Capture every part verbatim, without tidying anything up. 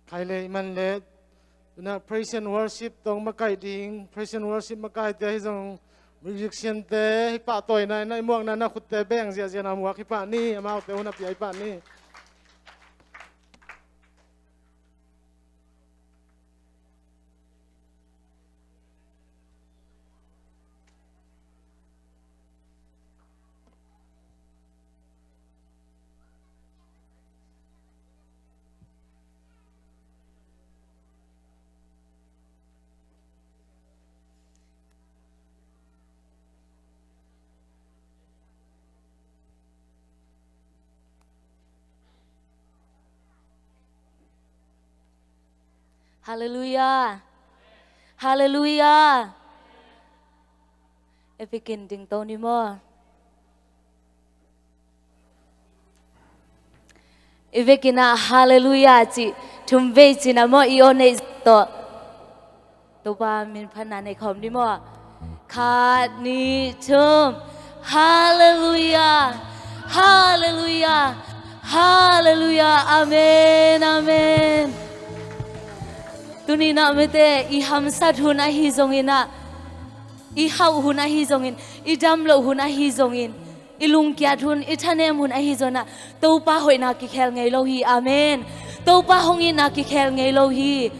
Khai le i man le, tuna praise and worship tawh makaih ding, praise and worship makaihte ahi zong, musiciante, hih pahtawina, na i muakna, na khutte beng ziahziah na muak hi pah ni, amaute hun a pia hi pah ni. Halleluiah. Halleluiah. I vekin dingto ni maw? I vekin ah halleluiah cih thum vei ci-in ah maw, i aw neih tawh Topa min phatna nei khawm ni maw? Khat, nih, thum. Halleluiah. Halleluiah. Halleluiah. Amen. Amen. Tuni-in ah mite, i hamsat hun ahi zongin ah, i hauh hun ahi zongin, i dam loh hun ahi zongin, i lungkiat hun, i thanem hun ahi zongin ah, Topa hoihna kikhel ngei lo hi. Amen. Topa hong itna kikhel ngei lo hi.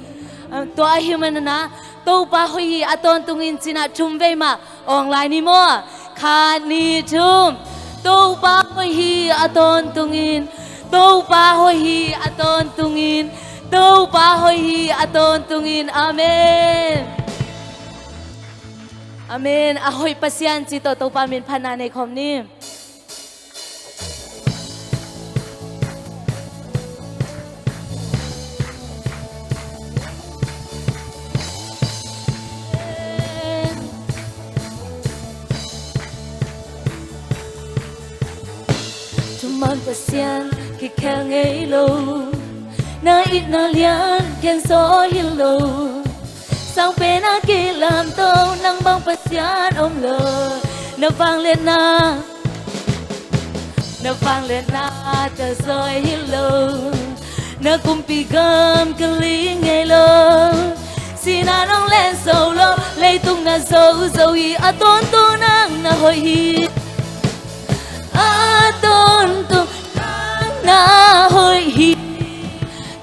Tua ahih manin ah, Topa hoih hi, a tawntungin ci-in ah thum vei mah awng lai ni maw? Khat, nih, thum. Topa hoih hi, a tawntungin. Topa hoih hi, a tawntungin. Topa hoih hi, a tawntungin. Amen. Amen. A hoih Pasian cih tawh Topa min phatna nei khawm ni. Thuman Pasian kikhel ngei lo, na itna lian khenzaw hi lo. Sangpen a kilamto nang bang Pasian om lo. Na vangliatna, na vangliatna telzaw hi lo. Na kumpi gam kili ngei lo. Sihna nong len zo lo, leitung na zo zo hi, a tawntung nang na hoih hi. A tawntung nang na hoih hi.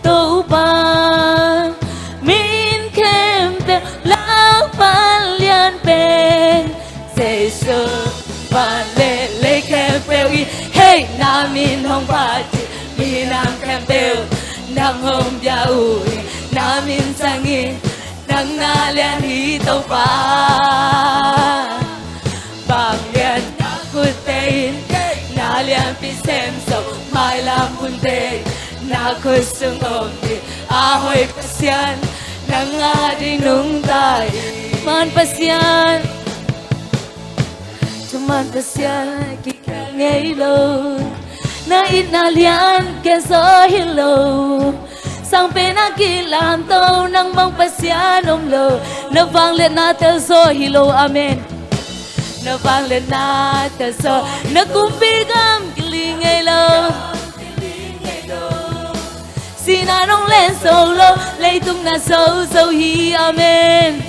Topa min khempeuh Lalpa lian pen Jesu. Van le lei khempeuh i, hei, na min hong phat hi. Minam khempeuh nang hong bia uh hi. Na min zangin nang na lian hi Topa. Vanglian na khutte in na lianpi sem zo, mailam hunte na khut sung om hi. A hoih Pasian nang a ding nungta hi. Thuman Pasian, thuman Pasian kikhel ngei lo. Na itna lian khenzaw hi lo. Sangpen a kilamto nang bang Pasian om lo. Na vangliatna telzaw hi lo. Amen. Na vangliatna telzaw, na kumpi gam kili ngei lo. Sihna nong len zo lo, leitung na zo zo hi. Amen.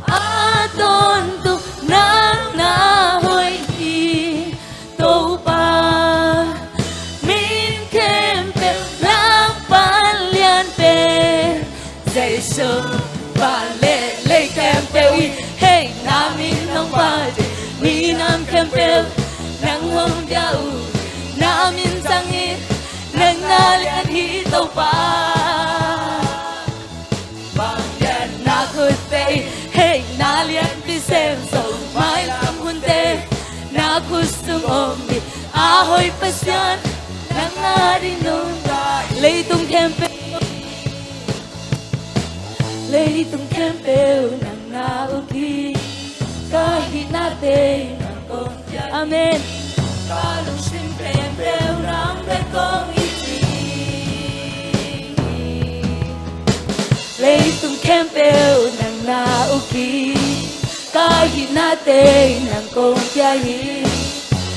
A tawntung nang na hoih hi. Topa min khempeuh Lalpa lian pen Jesu. Van le lei khempeuh i, hei, na min hong phat hi. Minam khempeuh nang hong bia uh hi. Na min zangin nang na lian hi Topa. Vanglian na khutte in, hei, na lianpi sem zo, mailam hunte na khut sung om hi. A hoih Pasian nang a ding nungta hi. Leitung khempeuh, leitung khempeuh nang na uk hi. Ka hihnate nang kong pia hi. Amen. Ka lungsim khempeuh nang bek kong it hi. Leitung khempeuh nang na uk hi. Ka hihnate nang kong pia hi.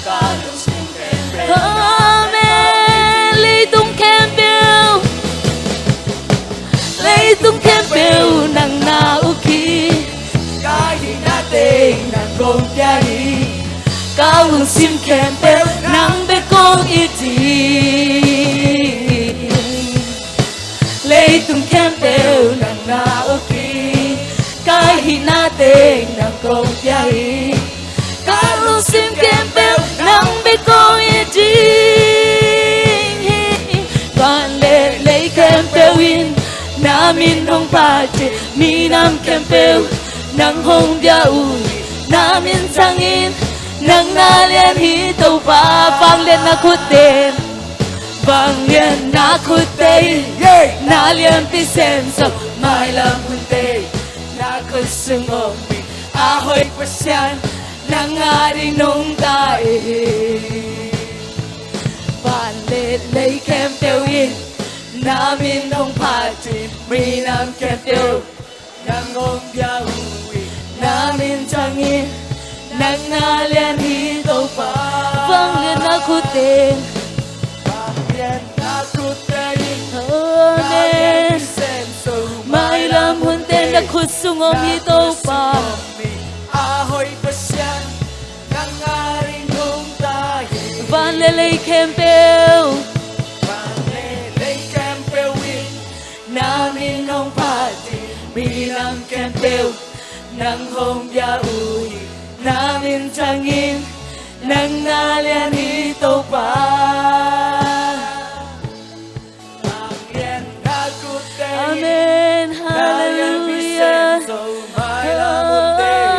Ka lungsim khempeuh. Amen. Leitung khempeuh, Sim khempeuh nang bek kong it ding hi. Leitung khempeuh nang na uk hi. Ka hihna teng nang kong pia hi. Ka lungsim khempeuh nang bek kong it ding hi. Van le lei khempeuh in na min hong phat hi. Minam khempeuh nang hong bia uh hi. Na min thangin nang na lian hi Topa. Vangliatna khutte, vangliatna khutte, na lianpi sem zo. Mailam hunte na khut sung om hi. A hoih Pasian, nang a ding nungta hi. Van le lei khempeuh in na min hong phat hi. Minam khempeuh nang hong bia uh hi. Na min thangin nang na lian hi Topa. Vangliatna khutte, vangliatna khutte, amen. Mailam hunte na khut sung om hi Topa. A hoih Pasian, nang a ding nungta hi. Van le lei khempeuh, van le lei khempeuh in na min hong phat hi. Minam khempeuh nang hong bia uh hi. Na min thangin nang na lian hi Topa. Amen. Hallelujah.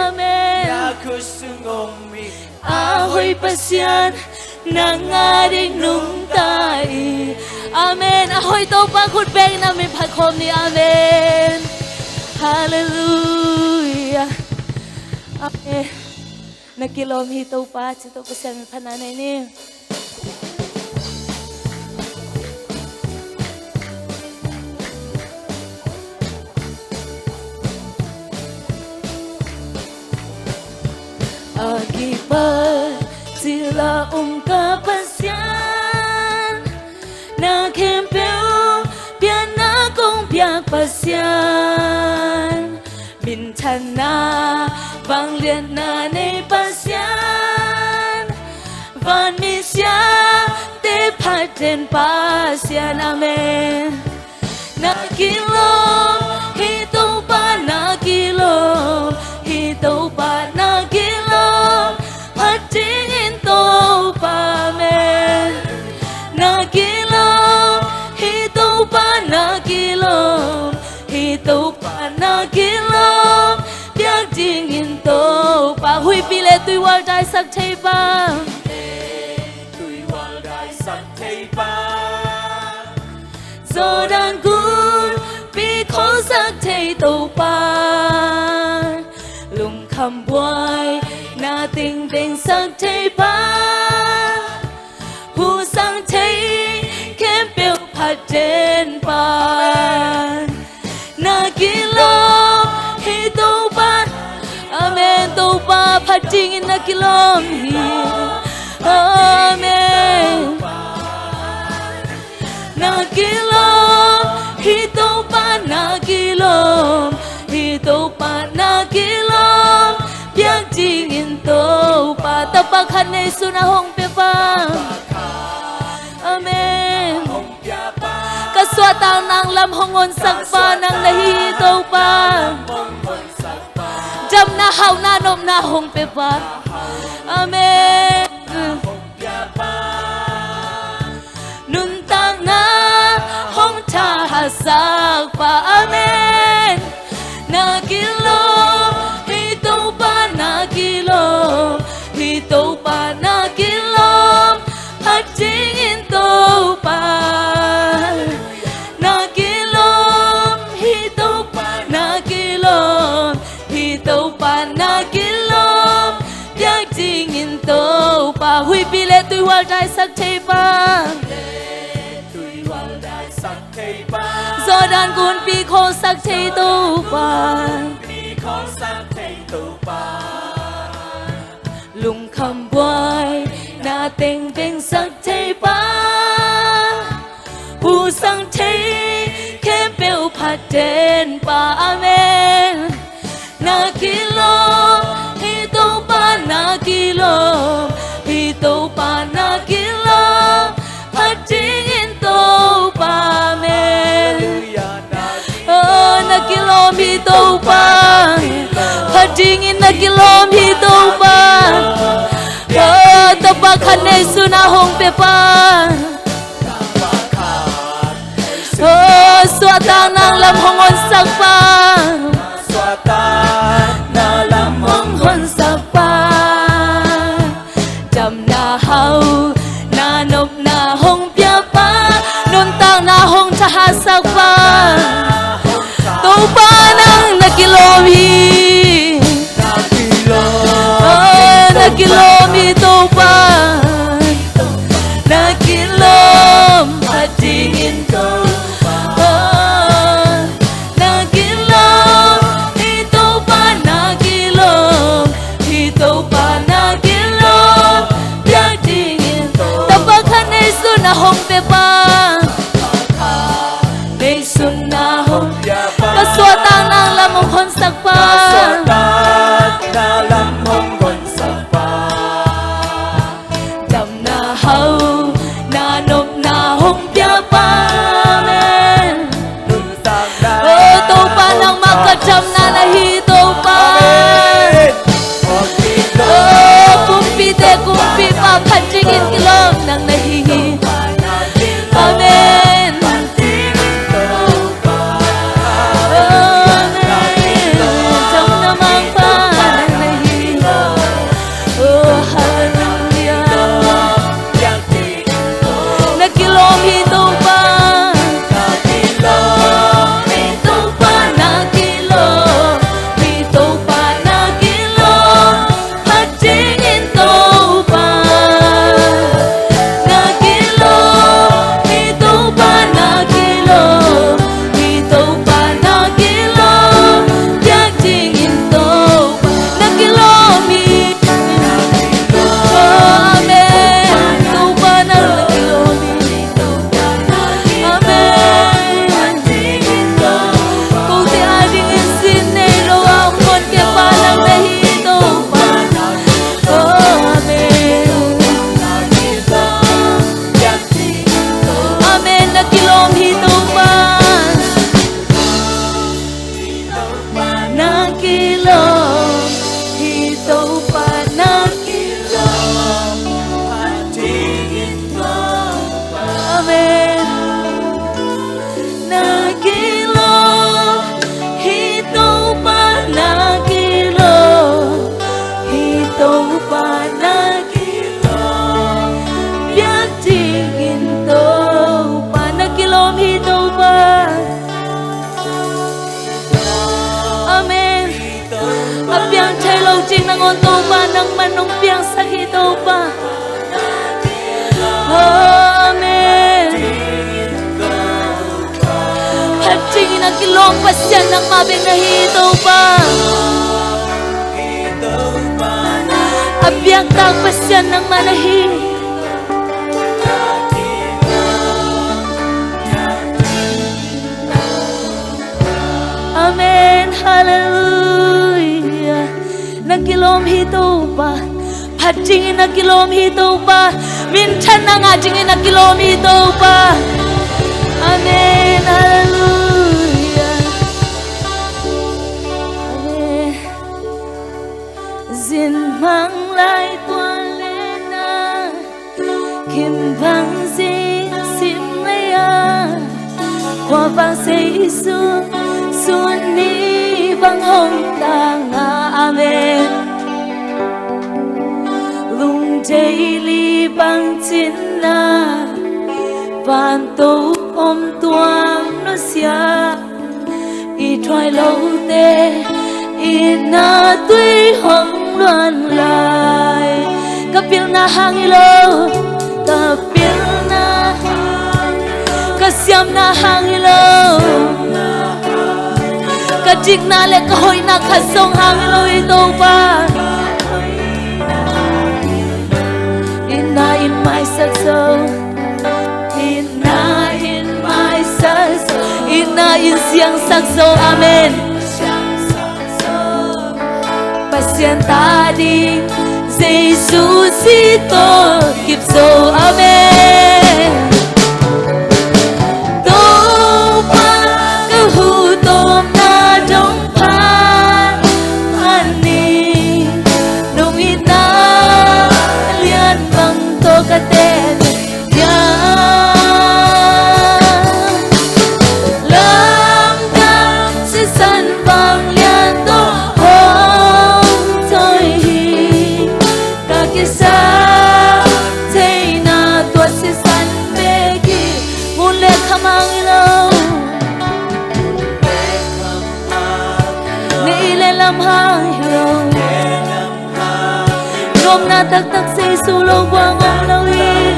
Amen. A hoih Pasian, nang a ding nungta hi. Amen. A hoih Topa khut bengin a min phat khawm ni. Amen. Hallelujah. Amen. Na kilawm hi Topa, ci Topa Pasian min phatna nei ni. A kipat cil a om ka Pasian, na khempeuh pianna kong piak Pasian, minthanna vangliatna nei Pasian, vanmi siate phatten Pasian. Amen. Na kilawm hi Topa, na kilawm hi Topa, na kilawm phat dingin Topa. Amen. Na kilawm hi Topa, na kilawm hi Topa, na kilawm piak dingin Topa. Huihpi le tuihual daisak thei pa, tuihual daisak thei pa, Jordan gunpi khawlsak thei Topa, lungkham buaina teng vengsak thei pa, husang thei khempeuh phatten pa, na kilawm hi Topa. Amen. Topa phat dingin na kilawm hi. Amen. Na kilawm hi Topa, na kilawm hi Topa, na kilawm piak dingin Topa. Tapa khat neisun a hong pia pa. Amen. Ka suahtak nang lam hong honsak pa nang na hi Topa. Damna hauhna nopna hong pia pa. Amen. Nuntakna hong thahatsak pa. Amen. Na kilawm hi Topa, na kilawm hi Topa, na kilawm phat dingin Topa. Na kilawm hi Topa, na kilawm hi Topa, na kilawm piak dingin Topa. Huihpi le tuihual daisak thei pa, Jordan gunpi khawlsak thei Topa, lungkham buaina teng vengsak thei pa, husang thei khempeuh phatten pa. Amen. Na kilawm hi Topa, na kilawm hi Topa na kilawm phat dingin Topa, amen. Oh, na kilawm hi Topa. Phat dingin na kilawm hi Topa. Oh, tapa khat neisun ah hong pia pa. Oh, suahtakna lam hong honsak pa. Suahtakna lam hong honsak pa. Damna hau, na nopna hong pia pa. Nuntakna hong thahatsak pa. Topa nang na kilawm hi. Oh, na kilawm hi Topa. Na kilawm phat dingin Topa. Oh, na kilawm hi Topa, na kilawm hi Topa, na kilawm biak dingin Topa. Tapa khat neisun ah hong pia pa. Neisun ah hong pia pa. Ka suahtakna lam hong honsak pa. Ka suahtakna lam hong honsak pa. Damna hau, na nopna hong pia pa. Amen. Oh, Topa nangmah ka damna na hi Topa. Amen. Oh, kumpite kumpipa phat dingin kilawm nang na hi hi. Amen. Amen. Damna mangpa nang na hi. Oh, hallelujah. Na kilawm hi Topa. Na kilawm hi Topa, na kilawm hi Topa, na kilawm phat dingin Topa. Na kilawm hi Topa, na kilawm hi Topa, na kilawm biak dingin Topa. Na kilawm hi. Amen. Topa nang na kilawm hi. Amen. Kote adingin sin nei lo a hong honkhia pa nang na hi Topa. Amen. Amen. Na kilawm hi Topa. Na kilawm hi Topa, na kilawm. Amen. Na kilawm hi Topa, na kilawm hi Topa, na kilawm biak dingin Topa, na kilawm hi Topa. Amen. A piang thei lo ding nangawn Topa nangman nong piangsak hi Topa. Amen. Phat dingin a kilawm Pasian nangmah bek na hi Topa. A piangtak Pasian nangmah na hi. Amen. Hallelujah. Na kilawm hi Topa. Phat dingin na kilawm hi Topa. Minthanna ngah dingin na kilawm hi Topa. Amen. Hallelujah. Amen. Zin hmang lai tua le na, kim bang zing sim lei a, khua bang sei sun, sun ni bang hong tang a. Amen. Lungdei li bang cin na, van to om tuang nusia. I thuai lote i na tui hong luan lai. Ka pilna hang hi lo, ka pilna hang, ka siamna hang hi lo, ka dikna le ka hoihna khat zong hang hi lo i Topa. I na in maisak zo, i na in maisak zo, i na in siangsak zo. Amen. Pasian ta ding Jesu si tawh kip zo. Amen. Topa ka huh tawpna dong pha ni, nong itna lian bang tawh ka ten hiam. Lamdang sisan vanglian tawh hong thawi hi. Ka kisap theihna tua sisan bek hi. Mun le khamang hi lo. Nei le lamhang hi lo. Nuamna taktak Jesu lo buang om lo hi.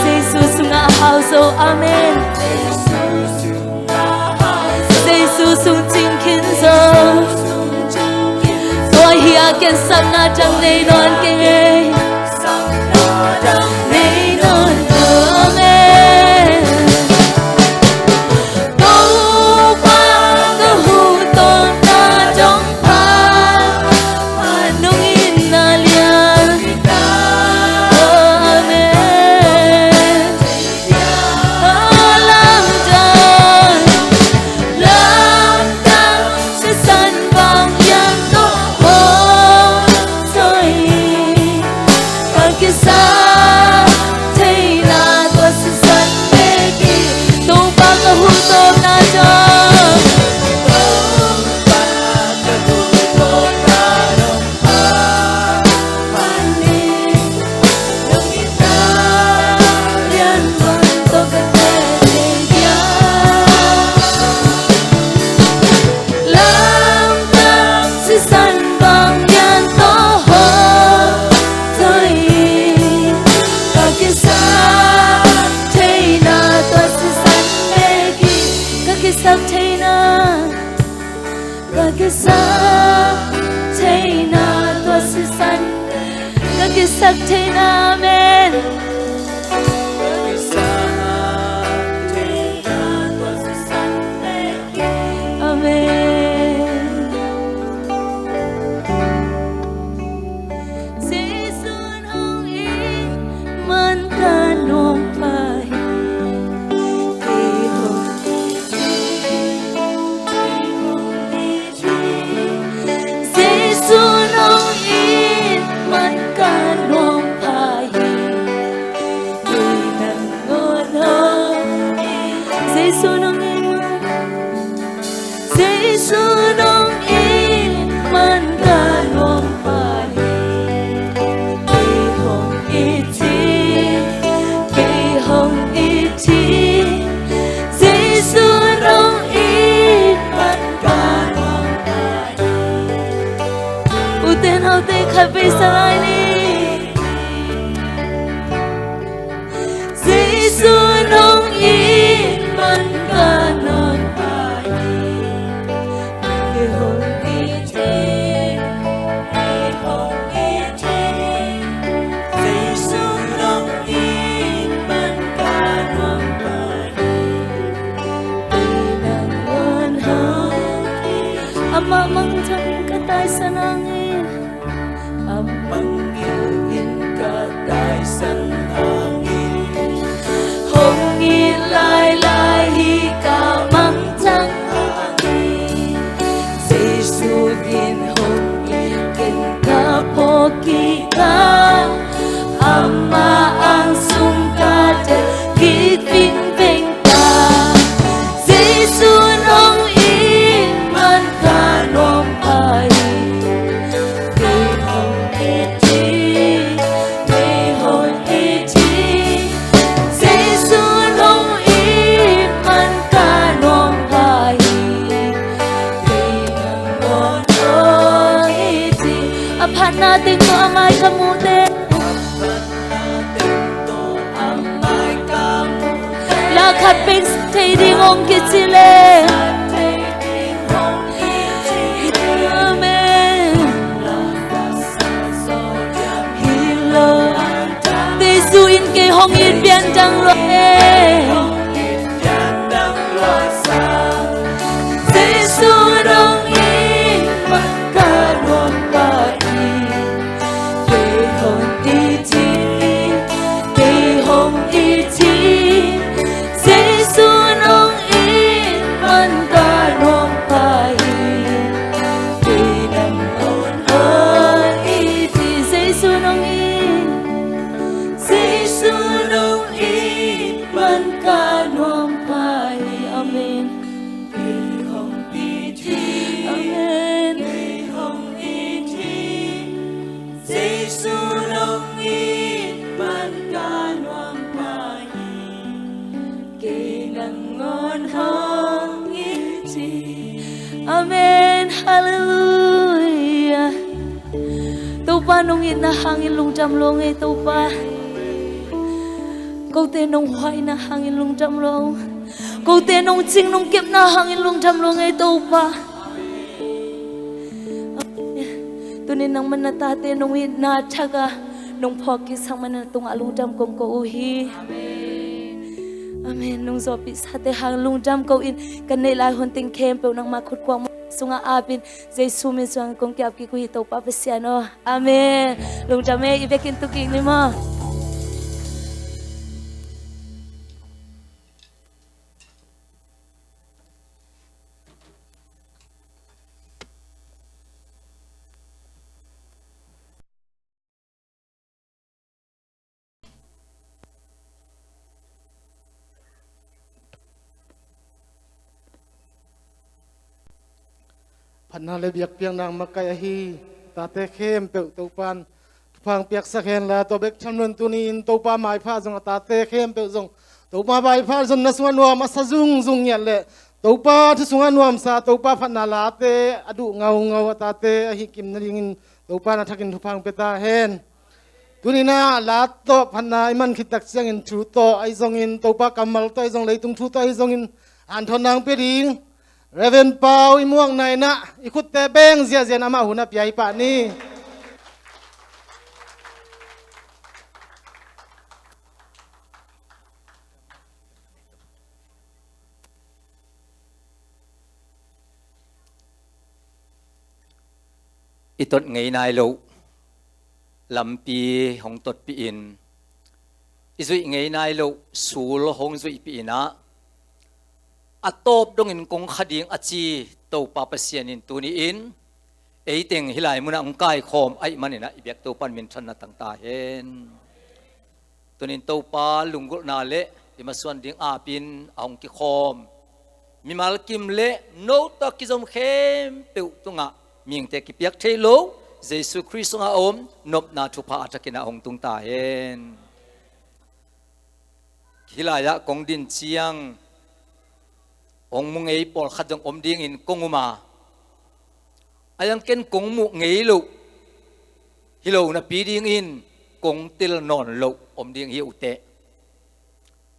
Jesu sungah hau zo. Amen. Jesu sung cing khin zo. Tua hi a, ken sapna dang nei nawn kei. Nei nawn lo e. Topa ka huh tawpna dong pha, nong itna lian. Amen. Lamdang, lamdang sisan vanglian tawh hong thawi hi. Ka kisap theihna tua sisan bek hi. Topa ka huh tawpna dong. Lamdang sisan vanglian tawh hong thawi hi. Ka kisap theihna tua sisan bek hi. Ka kisap theihna, ka kisap theihna tua sisan, ka kisap theihna. Amen. Amen. Jesu'n hong it man ka nuam pha hi. Kei hong it hi, kei hong it hi. Jesu'n hong it man ka nuam pha hi. Kei nangawn hong it. Jesu'n hong it man, Jesu'n hong it man ka nuam pha hi. Kei hong it hi, kei hong it hi. Jesu'n hong it man ka nuam pha hi. Ute naute, khat vei sang lai ni. Jesu'n hong it man ka nuam pha hi. Kei hong it hi, kei hong it hi. Jesu'n hong it man ka nuam pha hi. Kei nangawn hong it. Amah mangthang ka taisan hangin. Amah mangngilh in ka taisan hangin, hong it lailai hi ka mangthang hangin. Jesu in hong it ken ka phawk kik a, Amah ang sung ka delh kik vingveng. Jesu'n hong it man ka nuam pha hi. Kei hong it hi, kei hong it hi. Jesu'n hong it man ka nuam pha hi. Kei nangawn hong it hi. A phatna teng tawh a mai ka mu teng. La khat pek thei ding hong kici le. Amen. Jesu in kei hong it pian dang lua e. Jesu hong it man Amen. Halleluiah. Topa, nong itna hangin lungdam lo ngei, Topa. Kote nong huaina hangin lungdam lo. Kote nong cing nong kepna hangin lungdam lo ngei, Topa. Tunin nangman na tate nong itna thak a nong phawk kik sang manin na tungah lungdam kong ko uh hi. Amen. Nong zawhpih sate hang lungdam ko-in, kan neih lai hun teng khempeuh nangma khut khuak sungah ap in, Jesu min suang kong ki-ap kik uh hi, Topa Pasian aw. Amen. Lungdam e, i biakinn tu kik ni maw. Phatna le biakpiakna makaih ahi tate khempeuh Topan thupha piaksak hen la, tua bek tham loin tuni-in Topa maipha zong a tate khempeuh zong Topa maipha zong na sungah nuam a sa zungzung ngiat le Topa thu sungah nuamsa, Topa phatna late a duh ngaungau a tate ahi kim nadingin Topa na thakin thupha pia ta hen. Tuni-in ah la tawh phatna i man khit tak ciangin thu tawh ahi zongin, Topa kammal tawh ahi zong, leitung thu tawh ahi zongin hanthawn nang pia ding Reverend Pau i muakna-in ah i khutte beng ziahziah in amah hun a pia hi pah ni. I tot ngei nai loh lampi hong totpih in, i zuih ngei nai loh sul hong zuihpih in ah, a tawp dongin kong kha ding a ci Topa Pasian in tuni-in eiteng hih lai munah hong kaikhawm ahih manin ah i biak Topan minthanna tang ta hen. Tunin Topa lunggulhna le i masuan ding apin a hong kikhawm mimal kim le no tawh kizom khempeuh tungah mihingte kipiak thei lo Jesu Khrist sungah a om nopna thupha a thakin ah hong tung ta hen. Hih lai-ah kong din ciang hong mu ngei pawlkhat zong om dingin kong um a, a iang ken kong muh ngei loh hi lo napi dingin kong tel nawn loh om ding hi uh teh.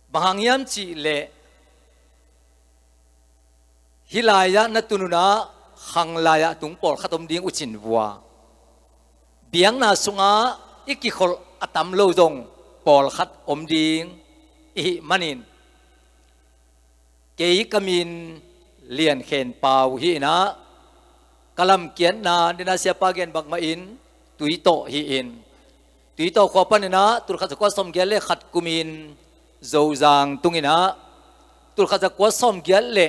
Bang hang hiam cih leh hih lai-ah na tun un ah khang lai-ah tung pawlkhat om ding uh cin vua. Biakna sungah i kikholh a tam lo zong pawlkhat om ding i hih manin, kei ka min Lian Khen Pau hi in ah, ka lamkiatna dena siapa gen bangmah in Tuitawh hi in, Tuitawh khua panin ah tulkhat zakua sawmgiat le khat kumin Zozang tungin ah, tulkhat zakua sawmgiat le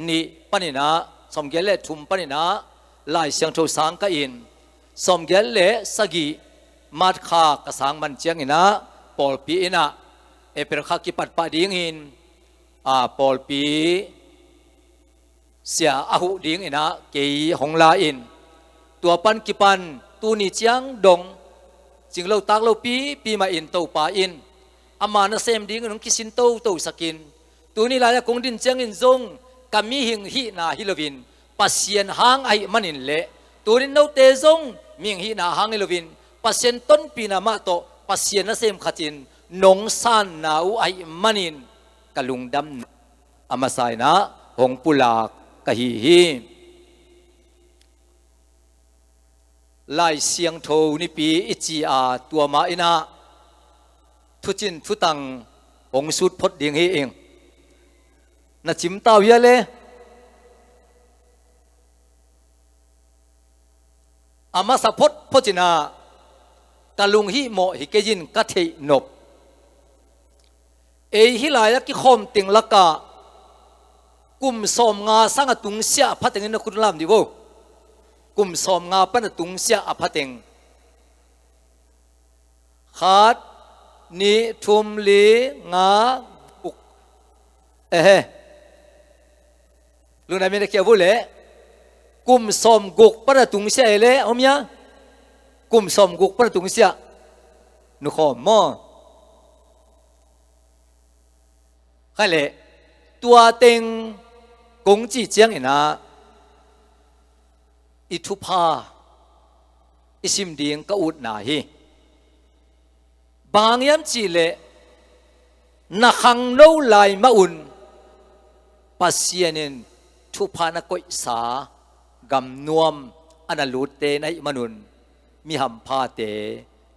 nih panin ah, sawmgiat le thum panin ah Lai Siangtho sang ka in, sawmgiat le sagih March kha ka sang man ciangin ah pawlpi in ah April kha kipat pah dingin, a, pawlpi sia a huh dingin ah kei hong la in, tua pan kipan tuni ciang dong cing lo tak lo pipi mah in Topa in ama nasem dingin hong kisin toto sakin, tuni lai-ah kong din ciangin zong ka mihing hihna hi loin Pasian hang ahih manin le, tunin note zong mihing hihna hang hi loin Pasian tonpihna mah tawh Pasian nasem khatin nong sanna uh ahih manin ka lungdamna a masa in ah hong pulak ka hi hi. Lai Siangtho nipi i ci a, tua mah in ah thucin thutang hong sut phot ding hi ing. Na cim ta uh hia le? A masa photphot in ah ka lunghihmawh hi kei in ka theih nop. Ei hih lai-ah kikhawm teng lakah kum sawmnga sang a tungsiah a phateng in na khut lam dih vo. Kum sawmnga pan a tungsiah a phateng. Khat, nih, thum, li, nga, guk. Ehe. Lungdam in a kia vua le. Kum sawmguk pan a tungsiah ei le, om hia? Kum sawmguk pan a tungsiah. Nukhawm maw? Khai le. Tua teng kong cih ciangin ah i thupha i sim ding ka utna hi. Bang hang hiam cihleh na khangno lai mah un Pasian in thupha na koihsa gamnuam a na lutte na hih manun mi hamphate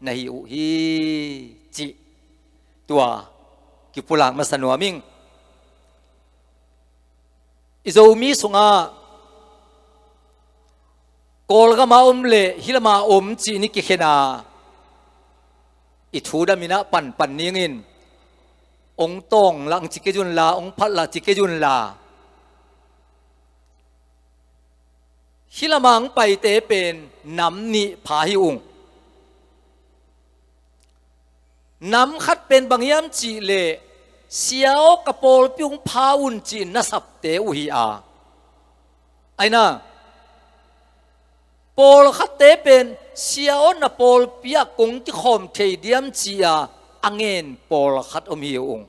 na hi uh hi, cih tua kipulak masa nuam ing. I Zomi sungah Kawlgama om le hilama om cih ni kikhen a, i thu daminah panpan ningin ong tawng lang ci kei unla, ong phat la ci kei unla, hilama ong paite pen nam nih pha hi ung. Nam khat pen bang hiam cihleh, sia aw ka pawlpi ung pha un ci-in na sapte uh hi a. Aina, pawlkhatte pen sia aw na pawlpi ah kong kikhawm thei diam ci-a a ngen pawlkhat om hi ung.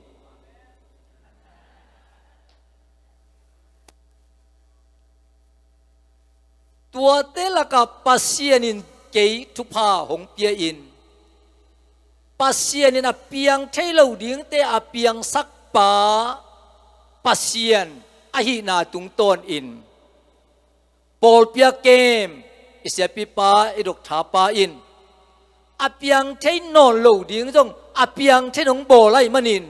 Tuate lakah Pasian in kei thupha hong pia-in, Pasian in a piang thei lo dingte a piangsak pa Pasian ahihna tungtawnin, pawlpi a kem i siapipa, i doktharpa in a piang thei nawn lo ding zong a piang thei nong bawl ahih manin,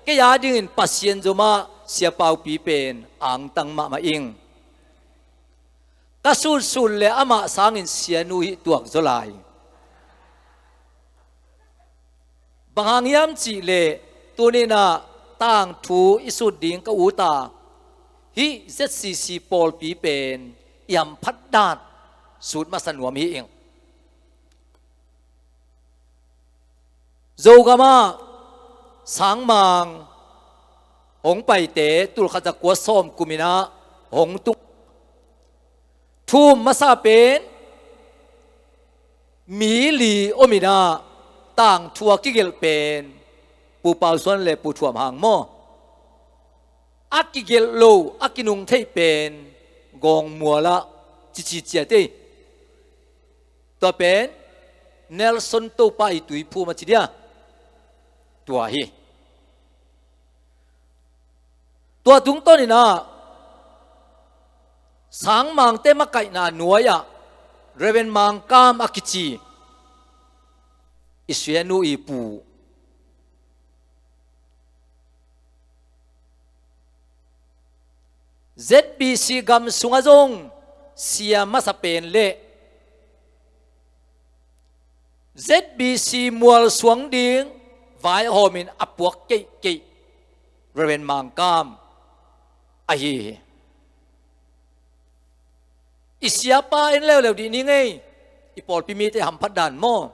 kei a dingin Pasian zomah Sia Paupi pen angtang mahmah ing. Ka sutsut le amah sangin sianu hih tuak zaw lai. Bang hang hiam cihleh, tuninah tangthu i sut ding ka ut a, hih Z C C pawlpi pen i hamphat dan sut masa nuam hi ing. Zogamah sangmang hong paite tulkhat zakua sawm kuminah hong tung. Thum masa pen mi li ominah tangthu a kigelh pen Pu Pau Suan le Pu Thuam Hang maw? A kigelh lo, a kinung theih pen Gawng Mual ah cici ciat ei. Tua pen Nelson Topa i tuiphum a ci dia. Tua hi. Tua tungtawninah sangmangte makaihna nuai-ah Reverend Mangkam a kici i sianu i pu, Z B C gam sungah zong sia masa pen le Z B C mualsuang ding vaihawmin a puak keihkeih Reverend Mangkam ahi hi. I siapa en leuleu dih ni ngei, i pawlpi mite hamphat dan maw?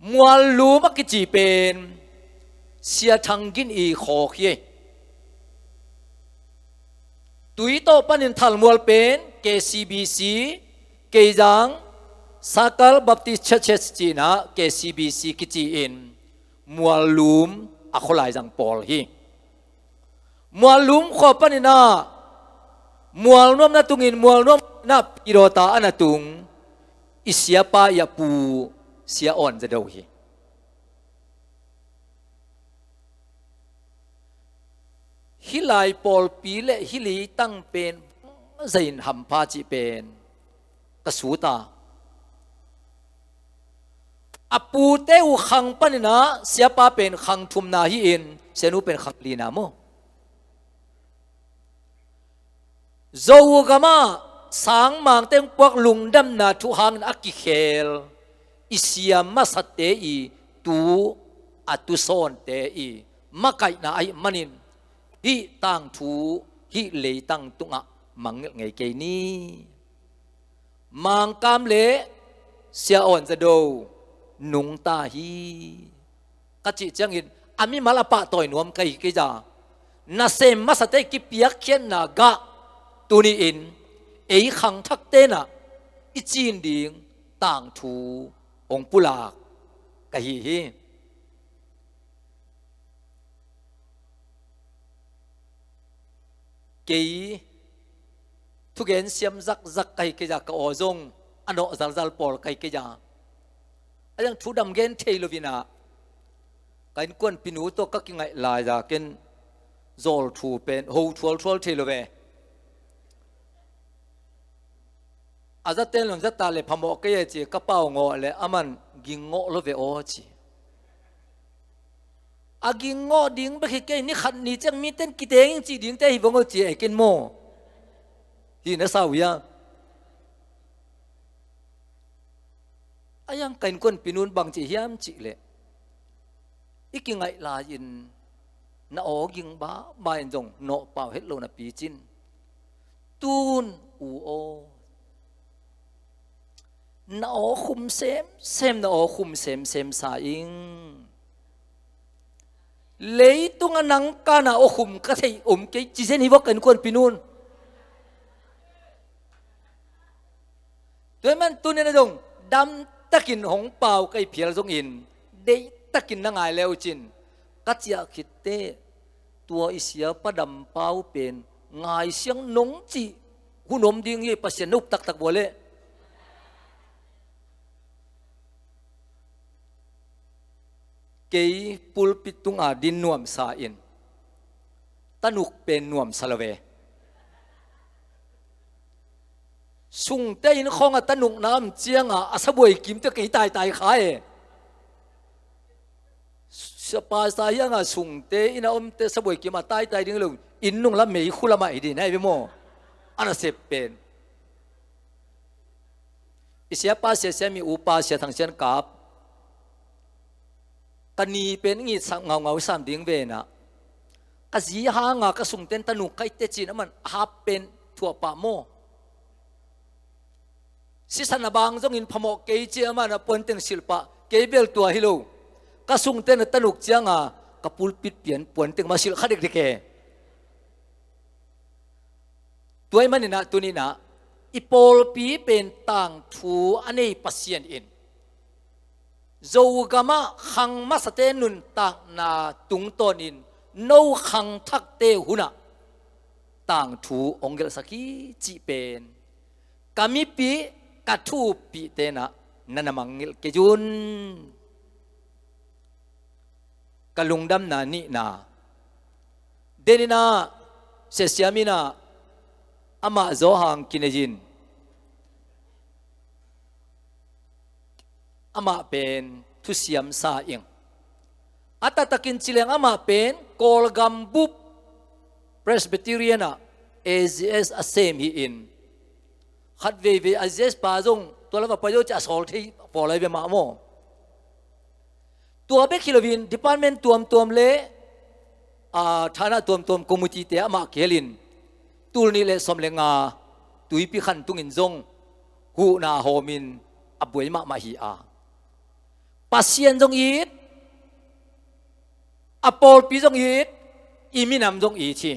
Muallum a kici pen Sia Thang Gin i khawk hi. Tui tawh panin Thalmual pen K C B C, Keizang Sakal Baptist Churches cinah K C B C kici-in Muallum a khualai zang pawl hi. Muallum khua paninah Mualnuam na tungin Mualnuam na pidawta a na tung i siapa i a pu Sia Awn Za Do hi. Hih lai pawlpi le hih leitang pen bangzah in hampha cih pen ka sut a. A pute uh khang paninah siapa pen khang thumna hi-in sianu pen khang lina maw? Zogamah sangmangte hong puak lungdamna thu hangin a kikhel i sia masate i tu, a tusawnte i makaihna ahih manin hih tangthu hih leitang tungah mangngilh ngei kei ni. Mangkam le Sia Awn Za Do nungta hi. Ka cih ciangin a mimal a pahtawi nuam ka hi kei a, nasem masate kipiakkhiatna gah tuni-in ei khangthak tenah i cin ding tangthu hong pulak ka hi hi. Kei thugen siam zakzak ka hi kei a, ka aw zong a nawh zalzal pawl ka hi kei a, a yang thu dam gen thei lo-in ah, ka innkuanpinu tawh ka kingaih lai a, ken zawl thu pen ho thualthual thei lo ve. A zaten lon zata le phamawh kei e ci ka pau ngawh le aman ging ngawh lo ve aw ci. A ging ngawh ding bek hi kei, ni khat ni ciang miten kiteng ing cih dingte hi vong aw ci e ken maw. Hi na sau hia? A yang ka innkuanpinun bang ci hiam cih leh, i kingaih lai-in na aw ging ba, ba in zong nawh pau het lo napi cin, tun u aw, na aw khum semsem, na aw khum semsem sa ing. Leitung a nang kana aw khum ka thei om kei ci zen hi vok ka innkuanpinun. Tua hi man tunin a dong damtakin hong pau ka hi phial zongin, deihtakin na ngai le uh cin, ka ciah khitte tua i siapa dampau pen ngaisiang nong cih hun om ding hi, Pasian na up taktak vua leh. Kei pulpit tunga din nuamsa in, tanuk pen nuamsa lo ve. Sungte inn khawng a tanuk na om cianga a sabuai kimte kei taitai kha e. Sa pasta hianga sungte inn a omte sabuai kim a taitai ding lo, inn nung lam mei khu lamah hi ding na hi ve maw. A nasep pen i siapa Sia Siam, i upa Sia Thang Sian Kap, ka ni pen i ngit sam ngaungau sam ding ve na, ka zi hanga ka sungten tanuk ka hi teh cin aman a hap pen thuah pah maw. Sisan a bang zongin phamawh kei ci aman a puanteng silh pah, kei bel tua hi lo. Ka sungten a tanuk cianga ka pulpit pian puanteng mah silh kha dekdek e. Tua ahih manin ah tunin ah i pawlpi pen tangthu a nei Pasian in Zogamah khang masate nuntakna tungtawnin no khangthakte hunah tangthu hong gelhsak hi cih pen ka mipih, ka thupihte nah na na mangngilh kei un. Ka lungdamna nihna, deninah Sia Siam innah amah zawhang kinei in, amah pen thusiam sa ing. A taktakin ci leng amah pen Kawlgam bup Presbyterian ah A G S a sem hi-in, khat veivei a A G S pa zong tua lam a pai zo ci a sawl thei pawl ahi ve mah maw. Tua bek hi loin department tuamtuam le a thana tuamtuam committee te amah kihelin tul nih le sawm le nga tuipi khan tungin zong huhna hawmin a buai mahmah hi a, Pasian zong it, a pawlpi zong it, i minam zong it hi.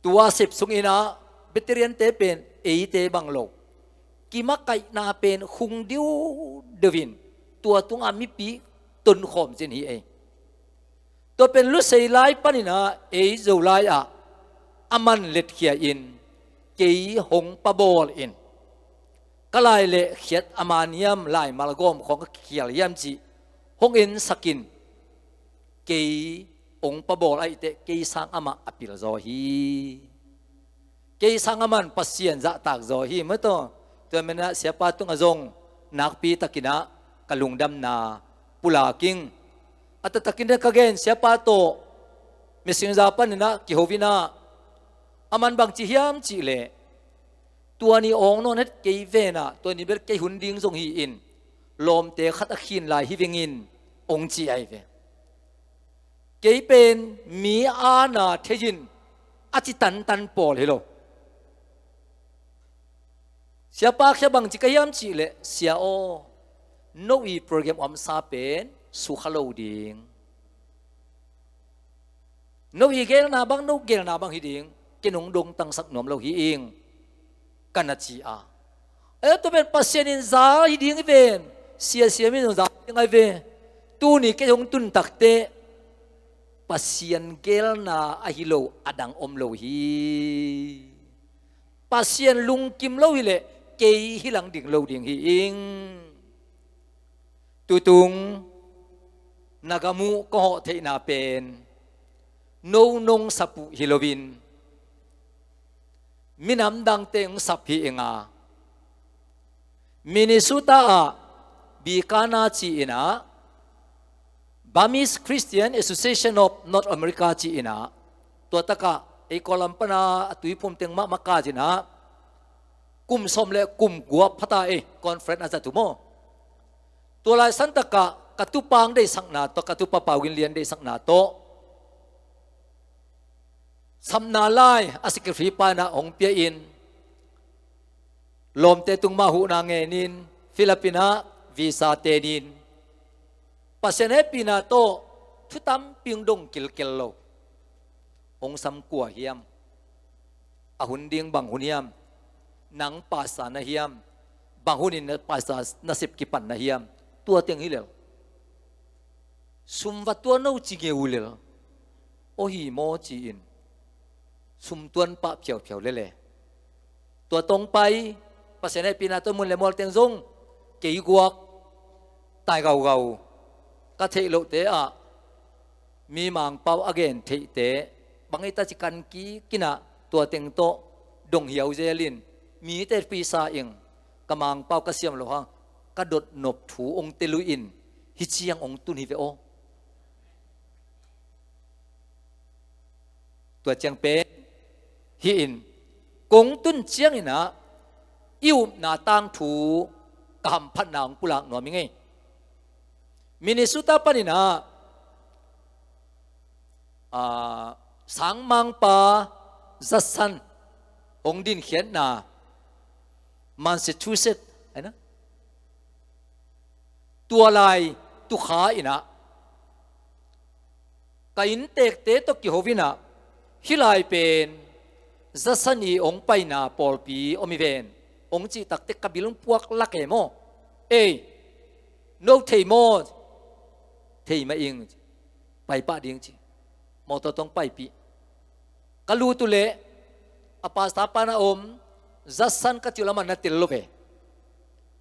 Tua sep sunginah veteran te pen eite bang lo, kimakaihna pen hung diudeuin tua tungah mipi tonkhawm zin hi ei. Tua pen Lusei lai paninah ei Zolai ah a man letkhia in kei hong pabawl in, ka lai le khiat a man hiam, laimal gawm khawng a khial hiam cih hong ensakin kei hong pabawl ahih teh kei sang amah a pilzaw hi. Kei sang aman Pasian zahtak zaw hi mataw. Tua menah siapa tungah zong nakpi takinah ka lungdamna pulak ing. A taktakin ka gen siapa tawh messenger paninah kihovinah, aman bangci hiam cihleh, tua ni awng nawn het kei venah tua ni bel kei hun ding zong hi-in lawmte khat a khin lai hi vengin hong ci ahi ve. Kei pen mi ana thei-in a ci tantan pawl hi lo. Siapa khia bangci ka hiam cihleh, sia aw, no i program omsa pen sukha lo ding. No i gelna bang, no gelna bang hi ding, ken hong dongtangsak nuam lo hi ing, ka na ci a. E, tua pen Pasian in za hi ding hi ven, Sia Siam in zong za hi ding ahi ve. Tuni kei hong tun takteh Pasian gelna ahi lo a dang om lo hi. Pasian lungkim lo hileh kei hi lang ding lo ding hi ing. Tutung na gam uh ka hawh theihna pen no nong sap uh hi loin minam dangte hong sap hi ing a, Minnesota ah Bikana ci-in ah, Burmese Christian Association of North America ci-in ah, tua takah ei Kawlgam pana a tuiphum teng mahmah kazin ah, kum sawm le kum gua phata ei conference a zat uh maw. Tua lai santakah ka tupang deihsakna tawh, ka tupa Pau Gin Lian deihsakna tawh, sapna lai a secretary pa in ah hong pia in, lawmte tung mah huhna ngenin, Philippines ah visa tenin, Pasian hehpihna tawh thu tampi hong dong kilkel lo. Hong sam kua hiam? A hun ding bang hun hiam? Nang pastor na hiam? Bang hunin na pastor nasep kipan na hiam? Tua teng hi lel. Sum va tuan no ci ngeu lel. Aw hi maw ci-in sum tuan pah phiauphiau lele. Tua tawh hong pai, Pasian hehpihna tawh mun le mual teng zong kei guak tai gaugau. Ka theih lohte ah mi Mangpau a gen theihte bang ei ta ci kan kik in ah, tua teng tawh dong hiau zelin, mite pisa ing, ka Mangpau ka siam lo hang, ka dotnop thu hong tel uh in, hih ciang hong tun hi ve aw. Tua ciang pen hi in, kong tun ciangin ah i upna tangthu ka hamphatna hong pulak nuam hi ing ei. Minnesota panin ah, ah, sangmangpa Judson hong dinkhiatna Massachusetts, ahi na? Tua lai tukha in ah ka inntekte tawh kiho in ah, hih lai pen Judson i hong paina pawlpi om hi ven, hong cih takte ka bil hong puak lak e maw. Ei, no thei maw? Thei mah ing, pai pah ding ci. Mawtaw tawh hong paipih. Ka lut uh leh a pastor pa na om, Judson ka cih uh leh aman na tel lo ve.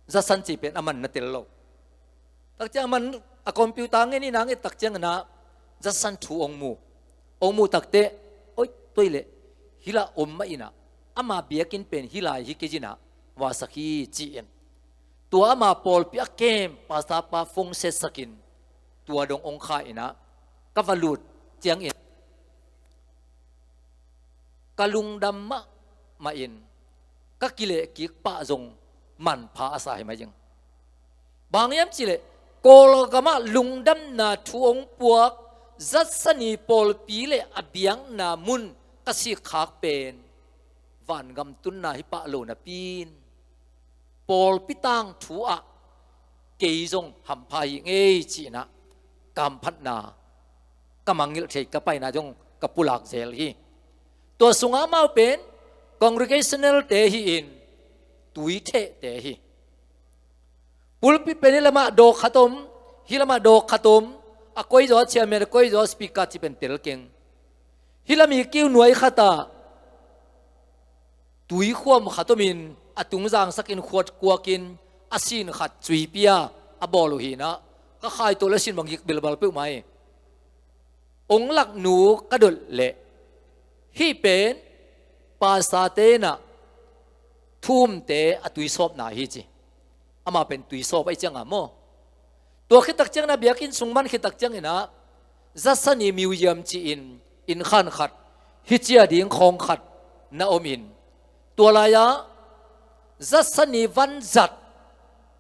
Judson cih pen aman na tel lo. Tak ciang aman a computer ngen in ah, nget tak ciangin ah Judson thu hong mu. Hong muh takte, oi, tua hi leh hih lah om mah in ah, ama biakinn pen hih lai hi kei in ah, va sak hi ci-in. Tua ama pawlpi a kem pastor pa phone setsakin, tua dong hong kha in ah, ka va lut ciangin ka lungdam mahmah in, ka kilehkik pah zong manpha a sa hi mah ing. Bang hiam cih leh Kawlgam ah lungdamna thu hong puak Judson i pawlpi le a biakna mun ka sikkhak pen vangam tunna hi pah lo napi-in, pawlpi tangthu ah kei zong hampha hi ing ei ci-in ah ka hamphatna, ka mangngilh thei, ka paina zong ka pulak zel hi. Tua sungah amau pen congregational-te hi-in, tuithehte hi. Pulpit pen hih lamah dawk khat om, hih lamah dawk khat om, a koizaw a chairman, a koizaw a speaker cih pen tel keng. Hih lam i kiu nuai khatah tuikhuam khat omin, a tung zangsakin, khuat kuakin, a sin khat cuipia a bawl uh hi-in ah, ka khaito le sin bang gik bilbal peuhmah hi. Hong laknu ka dot leh, hih pen pastor-te in ah thu umte a tuisawpna hi ci. Amah pen tuisawp ahih ciangin maw. Tua khit tak ciangin ah, biakinn sung man khit tak ciangin ah, Judson i museum ci-in inn khan khat, hih ci-a ding khawng khat na omin, tua lai-ah Judson i vanzat,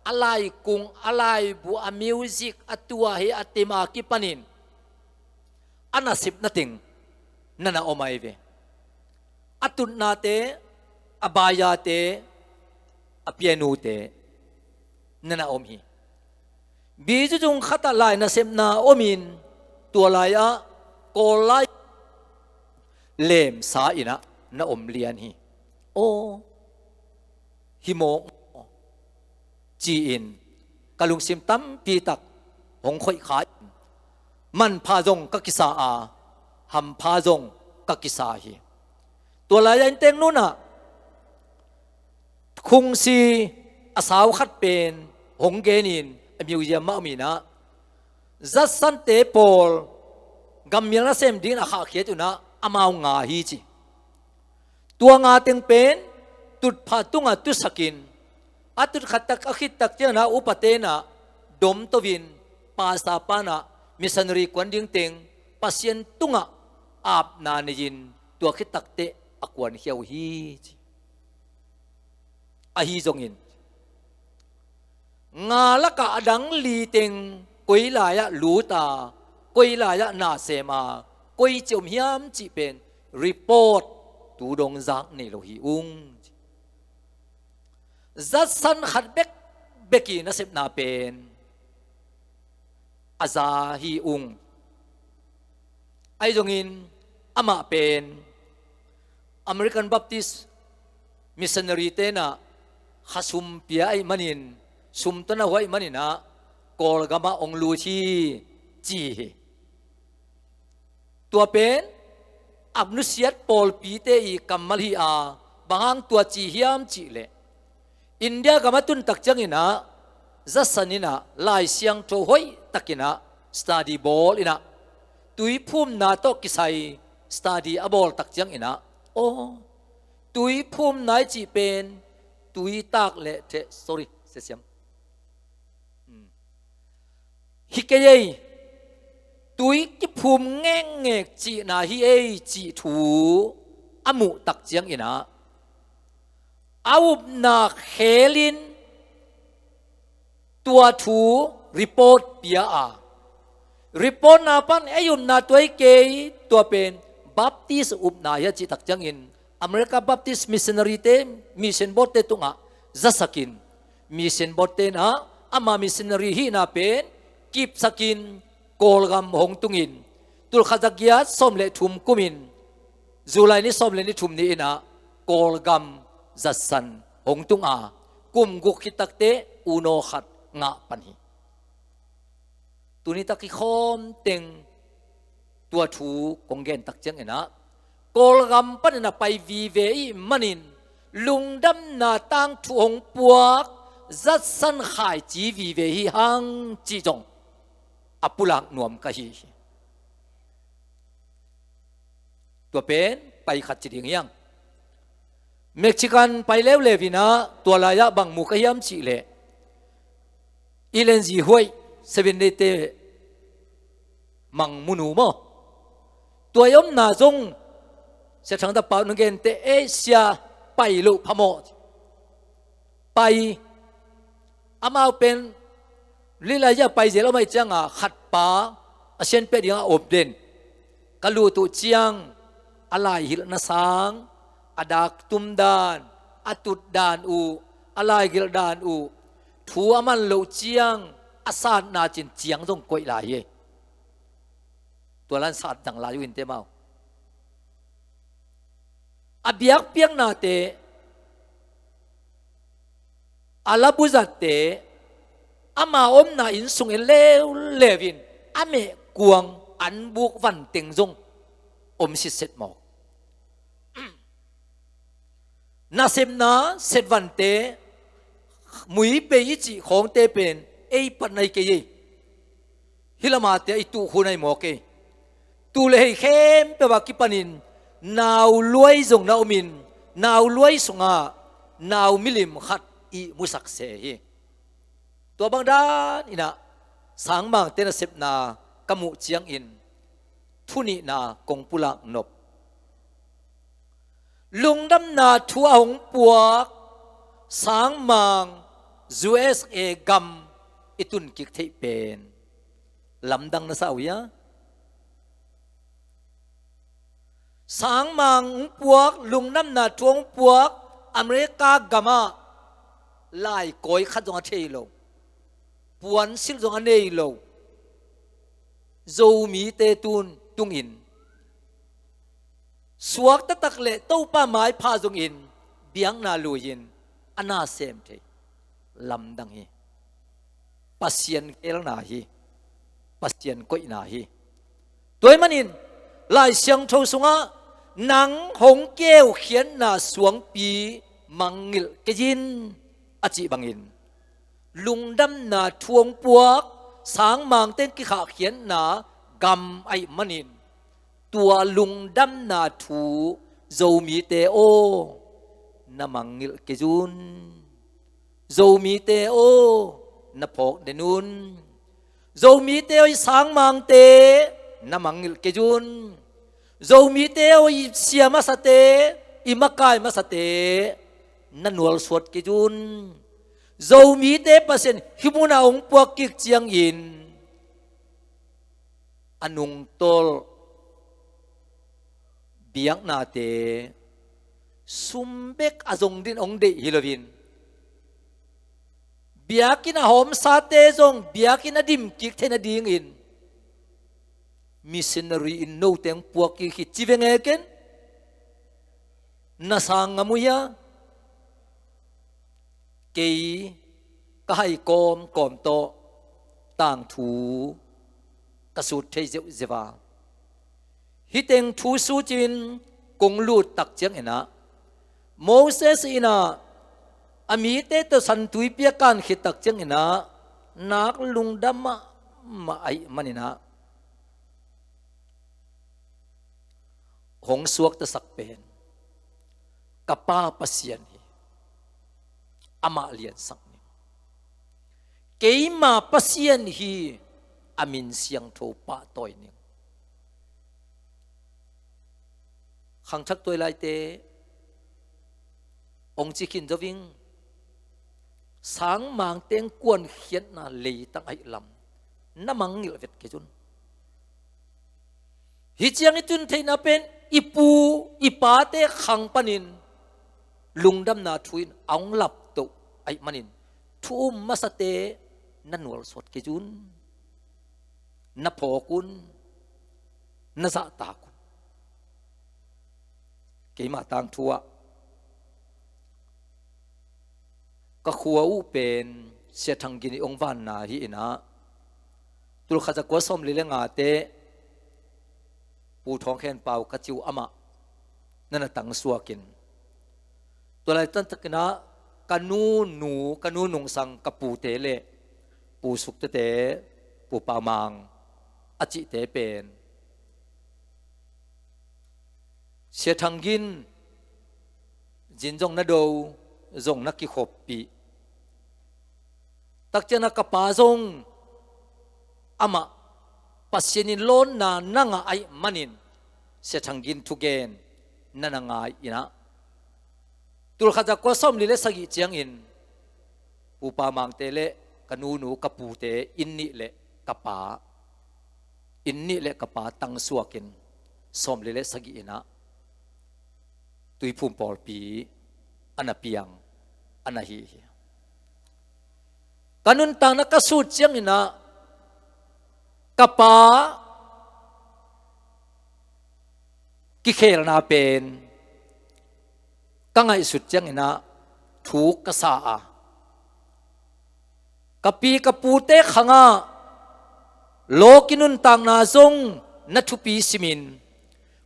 a laikung, a laibu, a music, a tua hi a tim a kipanin a nasepna teng na na om ahi ve. A tutnate, a bayate, a pianute na na om hi. Bizu zung khatah lai nasepna omin, tua lai-ah Kawl lai lemsa in ah na om lian hi. Aw, hi mawk maw ci-in ka lungsim tampi tak hong khoih kha in, manpha zong ka kisa a, hampha zong ka kisa hi. Tua lai-ah inntek nunah Khungsi a sau khat pen hong genin a museum mah om inah, zatsante pawl gammial nasem dingin a khahkhiat unah amau nga hi ci. Tua nga teng pen tutphah tungah tusakin, a tutkhat tak a khit tak cianginah upate inah domtoin, pasa panah missionary kuan ding teng Pasian tungah apna nei-in tua khit takteh a kuankhia uh hi ci. Ahi zongin nga lakah a dang li teng koi lai-ah lut a, koi lai-ah na sem a, koi ci om hiam cih pen report tu dong zak nei lo hi ung. Zatsan khat bekbek i nasepna pen a za hi ung. Ahi zongin amah pen American Baptist missionary tenah khasum pia ahih manin, sum tawh na hua ahih maninah Kawlgamah hong lut hi ci hi. Tua pen a nusiat pawlpite i kammal hi a, bang hang tua ci hiam cihleh, India gam a tun tak cianginah zatsan inah Lai Siangtho hoih takinah study bawl inah, tuiphumna tawh kisai study a bawl tak cianginah, aw, tuiphumna i cih pen tui tak leh theh, sorry, siasiam. Hmm. Hi kei ei, tui kiphum ngekngek cihna hi ei cih thu a muh tak cianginah, a upna khelin tua thu report pia a, reportna pan ei upna tua hi kei, tua pen Baptist upna hi a cih tak ciangin America Baptist missionary te, mission board te tungah zasakin, mission board tenah ama missionary hihna pen kipsakin Kawlgam hong tungin, tulkhat zagiat sawm le thum kumin July ni sawm le ni thum ni inah Kawlgam zatsan hong tung a, kum guk khit takteh unaw khat ngah pan hi. Tuni tak i khawm teng tua thu kong gen tak cianginah, Kawlgam panin a pai vive i hih manin lungdamna tangthu hong puak zatsan khaici vive hi hang cih zong a pulak nuam ka hi hi. Tua pen pai khat ci ding hiang. Mexican pai leuleu inah tua lai-ah bang mu ka hiam cihleh, Ellen G. White, Seventh Day te mangmunu maw, tua i omna zong Sia Thang Tapa nong gente, ei sia, pai loh phamawh. Pai, amau pen lilai a pai zel om ahih cianga khatpa a sianpiah dingah a om den. Ka lut uh ciang a laihilhna sang, a daktum dan, a tut dan uh, a laigilh dan uh, thu a man loh ciang a satna cin ciang zong koih lai hi. Tua lan sat dang lai uh in te mau. A biakpiaknate, a labuzatte, ama omna inn sung en leuleu in a mehkuang an buk vanteng zong om sitset mawk. Nasepna setvante, muipei i cih khawngte pen ei patna hi kei ei. Hih lamate i tuh khuna hi mawk ei. Tuu le hei khempeuh a kipanin nau luai zong na omin, nau luai sungah nau milim khat i musak se hi. Tua bang dan inah sangmangte nasepna ka muh ciangin thu nihna kong pulak nop. Lungdamna thu a hong puak sangmang U S A gam i tun kik theih pen lamdang na sa uh hia? Sangmang hong puak, lungdamna thu hong puak America gamah lai kawi khat zong a thei lo, puansilh zong a nei lo Zomite tun tungin suak taktak le Topa maipha zongin biakna lui-in a na sem thei, lamdang hi. Pasian gelna hi. Pasian koihna hi. Tua ahih manin Lai Siangtho sungah nang hong keukhiatna suangpi mangngilh kei in, a cih bangin lungdamna thu hong puak sangmangte kikhahkhiatna gam ahih manin, tua lungdamna thu Zomite aw, na mangngilh kei un. Zomite aw, na phawk den un. Zomite aw, i sangmangte na mangngilh kei un. Zomite aw, i sia masate, i makai masate na nualsuat kei un. Zomite Pasian hih munah hong puak kik ciangin a nungtolh biaknate sum bek a zong dingin hong deih hi loin, biakinn a hawmsate zong biakinn a dimkik theih nadingin missionary in note hong puak kik hi ci ve ngei ken. Na sang ngam uh hia? Kei ka hai kawmkawm tawh tangthu ka sut thei zeuhzeuh a, hih teng thu sutin kong lut tak ciangin ah, Moses in ah a mite tawh San Tuipi a kan khit tak ciangin ah nak lungdam mahmah ahih manin ah, hong suaktasak pen ka Pa Pasian hi, amah liansak ning. Keima Pasian hi, a min siangtho pahtawi ning. Khangthak tuailaite hong ci khin zo ing. Sangmangte hong kuankhiatna leitang ahih lam na mangngilh vet kei un. Hih ciang i tun theihna pen i pu i pate khang panin lungdamna thu in a hong laptoh ahih manin, thu um masate na nualsuat kei un. Na phawk un, na zahtak un. Keima tangthu ah ka khua uh pen Sia Thang Gin i hong vanna hi in ah, tulkhat zakua sawmli le ngate Pu Thawng Khen Pau ka ci uh amah na na tangsuak in, tua laitak takin ah ka nu nu, ka nu nungsang ka pute le Pu Suk Tua te, Pu Pau Mang a cihte pen Sia Thang Gin zin zong na do, zong na kikhoppih. Tak ciangin ah ka pa zong amah Pasian in lawnna na ngah ahih manin Sia Thang Gin thugen na na ngai in ah, tulkhat zakua sawmli le sagih ciangin Pu Pau Mang te le ka nu nu ka pute inn nih le ka pa, inn nih le ka pa tangsuak in sawmli le sagih in ah Tuiphum pawlpi a na piang, a na hi hi. Ka nuntakna ka sut ciangin ah ka pa kikhelna pen ka ngaihsut ciangin ah thu ka sa a, ka pi ka pute khang ah lawki nuntakna zong na thupi simin,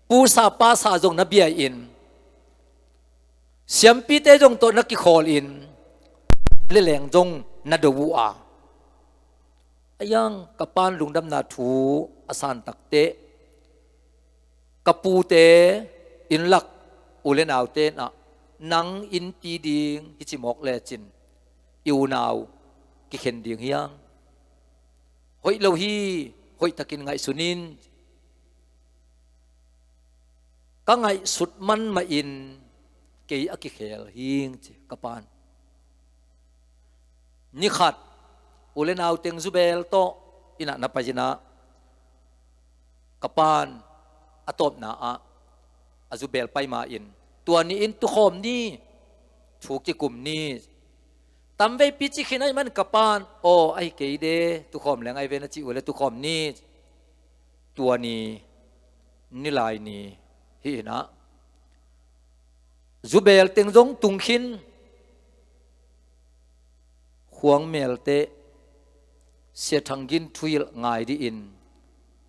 pusa pasa zong na bia in, siampite zong tawh na kikhawl in, leleng zong na do uh a, a iang ka pan lungdamna thu a san takteh ka pute inn lak u le naute in ah, nang innpi ding hi ci mawk lecin i unau kikhen ding hiam? Hoih lo hi, hoihtakin ngaihsun in. Ka ngaihsut man mahin kei a kikhel hing ci ka pan. Ni khat u le nau teng zubel tawh inn ah na pai in ah, ka pan a tawpna ah a zubel pai ma-in, tua ni-in tukhawm ni, thu kikum ni. Tamveipi ci khin ahih man ka pan, aw ahi kei de, tukhawm leng ahi ve na cih uh le tukhawm ni. Tua ni, nilai ni hi in ah, zubel teng zong tung khin, khuang melte Sia Thang Gin thuhilh ngai dingin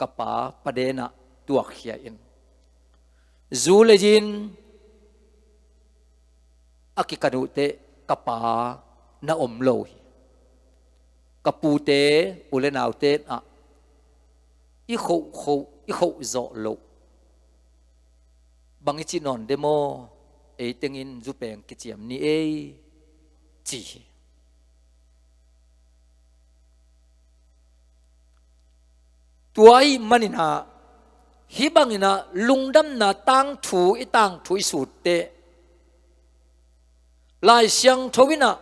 ka pa paden ah tuakkhia in, zu le zin A kikan uh teh ka pa na om lo hi. Ka pute, u le naute in ah i khoh khoh, i khoh zawh loh. Bang i cih nawn de maw, ei tengin zu peng kiciam ni ei, ci hi. Tua ahih manin ah, hih bangin ah lungdamna tangthu, i tangthu i sut teh, Lai Siangtho in ah,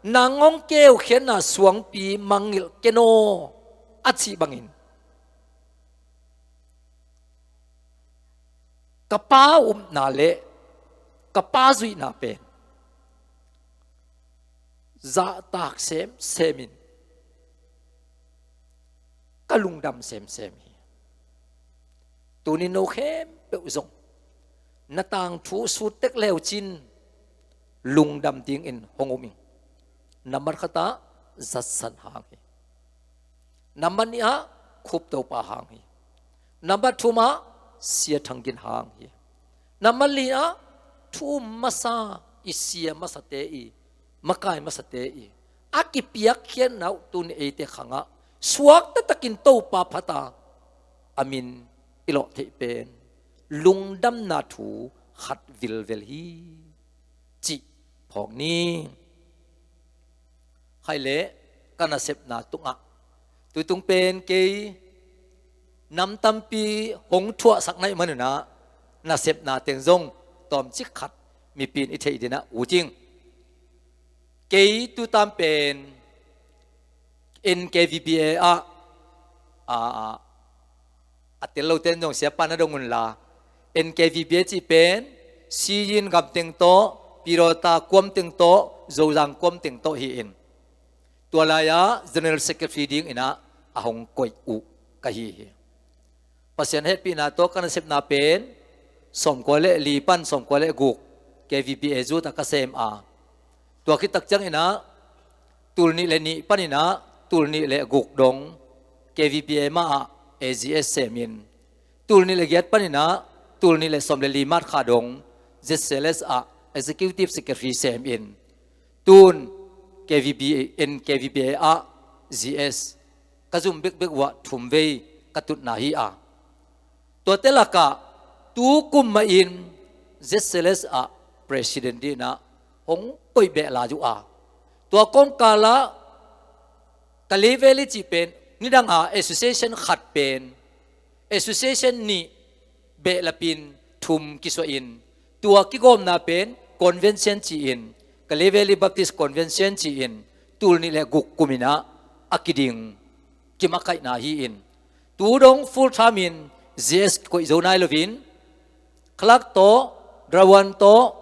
nang hong keukhiatna suangpi mangngilh ken aw, a cih bangin, ka pa upna le ka pa zuihna pen zahtak semsem in ka lungdam semsem hi. Tuni no khempeuh zong na tangthu sut tek le uh cin lungdam dingin hong um ing. Nambat khat ah Zatsan hang hi. Nambat nih ah Khup Topa hang hi. Nambat thum ah Sia Thang Gin hang hi. Nambat li ah thu um masa, i sia masate, i makai masate, i a kipiakkhiatna uh tuni eite khang ah suak taktakin Topa phat a, a min i lawh theih pen lungdamna thu khat vilvel hi, cih phawk ni. Khaile, ka nasepna tungah, tutung pen kei nam tampi hong thuahsak na hih manin ah, nasepna teng zong tawmcik khat mipi in i theih dingin ah ut ing. Kei tutan pen N K V B A ah, a, a, a tel lote in zong siapa na dong unla, N K V B A cih pen Siyin gam teng tawh, Pidawta kuam teng tawh, Zozang kuam teng tawh hi-in, tua lai-ah General Secretary dingin ah a hong koih uh ka hi hi. Pasian hehpihna tawh ka nasepna pen sawmkua le li pan sawmkua le guk K V B A zut ah ka sem a, tua khit tak ciangin ah tul nih le nih panin ah tul nih le guk dong K V B A mah ah A G S semin, tul nih le giat panin ah tul nih le sawm le li March kha dong Z C L S ah Executive Secretary semin, tun K V B A, N K V B A ah G S ka zum bekbek uh ah thum vei ka tutna hi a, tuate lakah tu kum mahin Z C L S ah President dingin ah hong koih beh lai uh a, tua kawmkal ah ka level i cih pen nidang a association khat pen association nih behlapin thum kisuahin, tua kigawmna pen convention ci-in, Kalay Valley Baptist Convention ci-in, tul nih le guk kumin ah a kiding kimakaihna hi-in, tu dong full time in G S kikoih zo nai loin, clerk tawh, drawan tawh,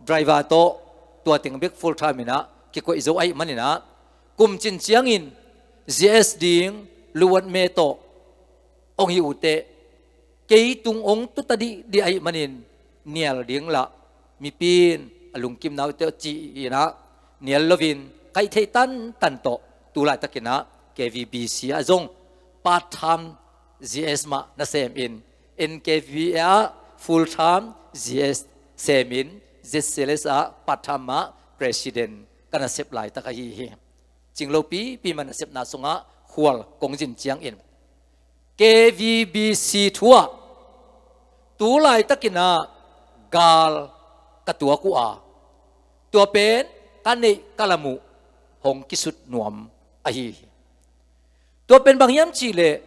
driver tawh, tua teng bek full time in ah kikoih zo ahih manin ah, kum cin ciangin G S ding luwat me tawh hong hi uh teh, kei tung hong tuta dihdih ahih manin nial ding lah mipi in a lungkimna uh teh ci-in ah nial loin, kaih theih tantan tawh tu laitakin ah K V B C ah zong part time G S mah na semin, N K V B A ah full time G S semin, Z C L S ah part time mah president ka nasep laitak ahi hi. Cing lopipi mah nasepna sungah khual kong zin ciangin, K V B C thu ah tu laitakin ah gal ka tuak uh a, tua pen ka neih ka lam uh hong kisut nuam ahi hi. Tua pen bang hiam cihleh,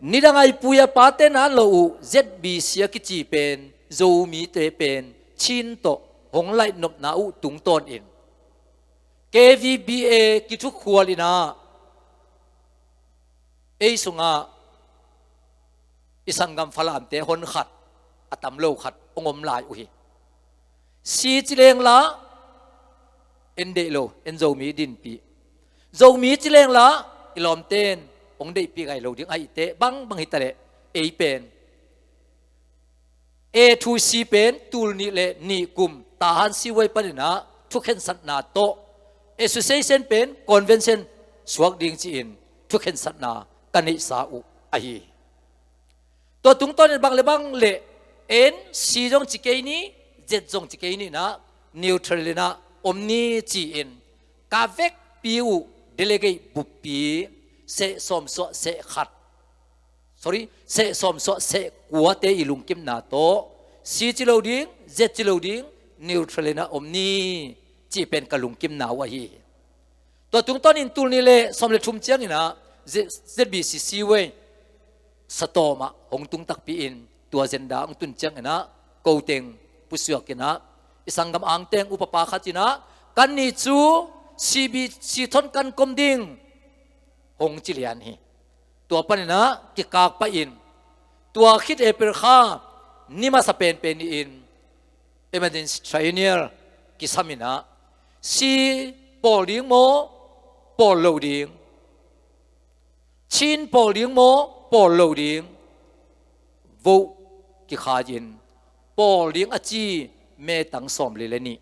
nidang a i pu i a pate na lo uh Z B C a kici pen, Zomite pen Chin tawh hong laihnopna uh tungtawnin K V B A kithukhual in ah, ei sungah i sanggam Falamte hon khat, a tam lo khat hong om lai uh hi. Si ci leng lah en deih lo, en Zomi dinpih. Zomi ci leng lah i lawmte in hong deihpih ngai lo ding ahih teh, bangbang hi taleh ei pen A to C pen tul nih le nih kum Tahan Siway panin ah thukhensatna tawh, association pen convention suak ding ci-in thukhensatna ka neihsa uh ahi hi. Tua tungtawnin bang le bang le N C zong ci kei ni, Z zong ci kei ni in ah, neutral in ah om ni ci-in, ka vekpi uh delegate buppi seh sawmsuah seh khat, sorry, seh sawmsuah seh kuate i lungkimna tawh, C ci lo ding, Z ci lo ding, neutral in ah om ni cih pen ka lungkimna uh ahi hi. Tua tungtawnin tul nih le sawm le thum ciangin ah Z-, Z B C C wei satawm ah hong tung takpi in, tua zenda hong tun ciangin ah ko teng pusuak in ah, i sanggam angteng upapa khat in ah, kannih cu C B C thawn kan kom ding hong ci lian hi. Tua panin ah kikak pah in, tua khit April kha ni masa penpen ni-in emergency triennial kisam in ah, C pawl ding maw, pawl lo ding, Chin pawl ding maw, pawl lo ding, vote kikhai in, pawl ding a ci metang sawmli le nih,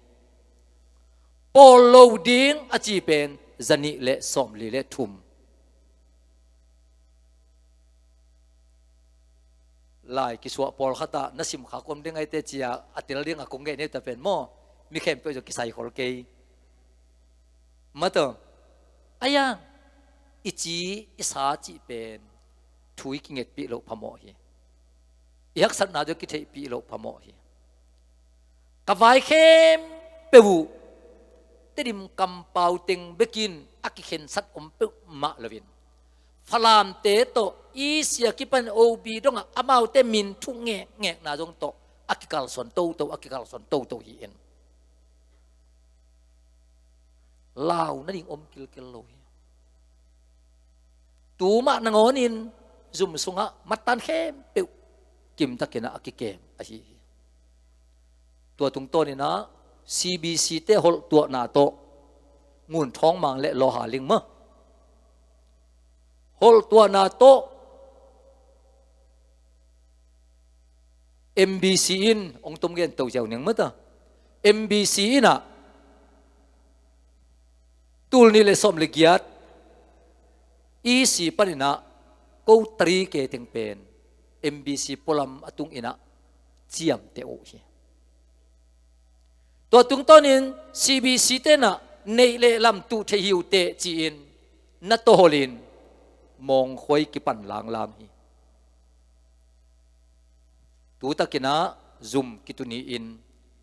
pawl lo ding a ci pen zanih le sawmli le thum. Lai kisuah pawlkhat ah na simkha kom ding aite cia a tel ding a kong ngeih neu ta pen maw, mi khempeuh zong kisai khol kei. Mataw, a yang i ci i sa cih pen thu i kingetpih loh phamawh hi. I haksatna zong kitheihpih loh phamawh hi. Ka vai khempeuh uh Tedim kampau teng bekin a kikhensat om peuhmah loin, Falamte tawh i sia kipan O B dongah amaute min thu ngekngekna zong tawh a kikalsuan toto, a kikalsuan toto hi in. Lau nading om kilkel lo hi. Tumah nangawnin zum sungah mattan khempeuh kimtakin ah a kikem ahi hi. Tua tungtawnin ah C B C te holhtuahna tawh Ngun Thawng Mang le Lawha Ling mah holhtuahna tawh M B C in hong tom gen to ziau ning mata. M B C in ah tul nih le sawm le giat E C panin ah ko tari ke teng pen M B C pualam a tung in ah ciamteh uh hi. Tua tungtawnin C B C ten ah neih le lam tuh thei hi uh teh ci-in na tawholin mawngkhuai kipan langlang hi. Tutakin ah zum kituni in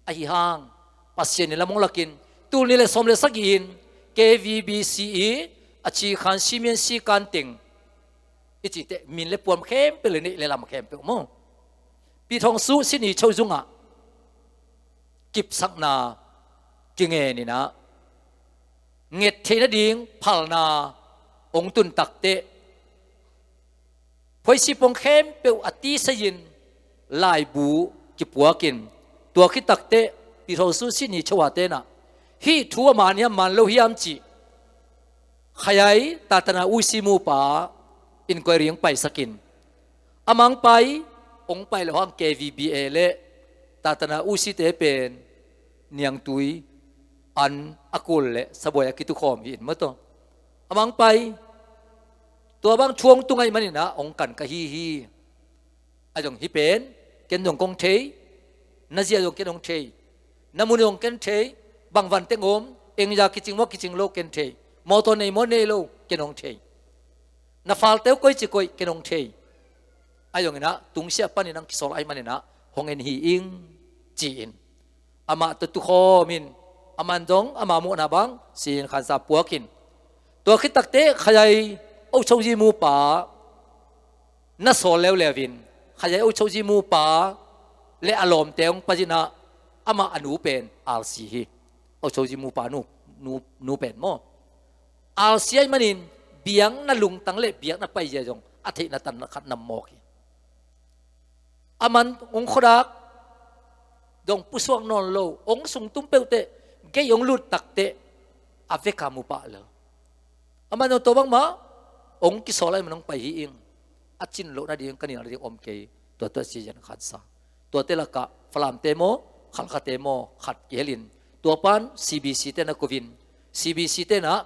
ahi hang Pasian in lam hong lakin tul nih le sawm le sagih in K V B C i a cikhan simian sikan teng i cihte min le puam khempeuh le neih le lam khempeuh maw, Pithawng Su Sini Cho zungah kipsakna kingen in ah nget theih nading phalna hong tun takteh phuaisi pong khempeuh a tisei in laibu kipuakin, tua khit takteh Pithawng Su Sini Cho a ten ah hih thu a man hiam man lo hiam cih Khayai Tatana Usi mupa inquiry hong paisakin, a mangpai hong pai lo hang K V B A le Tatana Usi te pen niangtui an a kul le sabuai a kitukhawm hi in mataw. A mangpai tua bang thu hong tung ahih manin ah hong kan ka hi hi. A zong hih pen ken zong kong thei, na zia zong ken hong thei, na mun zong ken thei, bang van teng om, eng zia kicing maw kicing lo ken thei, mawtaw nei maw nei lo ken hong thei, na falte uh koici koih ken hong thei. A zong in ah tungsiah panin ang kisawl ahih manin ah hong en hi ing ci-in amah tawh tukhawm in, aman zong ama muhna bang sin khansa puakin, tua khit takteh Khayai Ochozi mupa na sawl leuleu in, Khayai Ochozi mupa le a lawmte hong pai in ah amah a nu pen R C hi. Ochozi mupa nu, nu, nu pen maw, R C ahih manin biakna lungtang le biakna paizia zong a theihna tan khat nam mawk hi. A man hong khuadak dong pusuak nawn lo, hong sungtum peuhteh gei hong lut takteh a veka mu pah lel. A man hong tua bangmah hong kisawl a, a man hong pai hi ing. A cin loh nading ka nilh nading om kei. Tua tua si yan khansa. Tuate lakah Falamte maw, Khalkhate maw khat kihelin, tua pan C B C te na kovin, C B C te na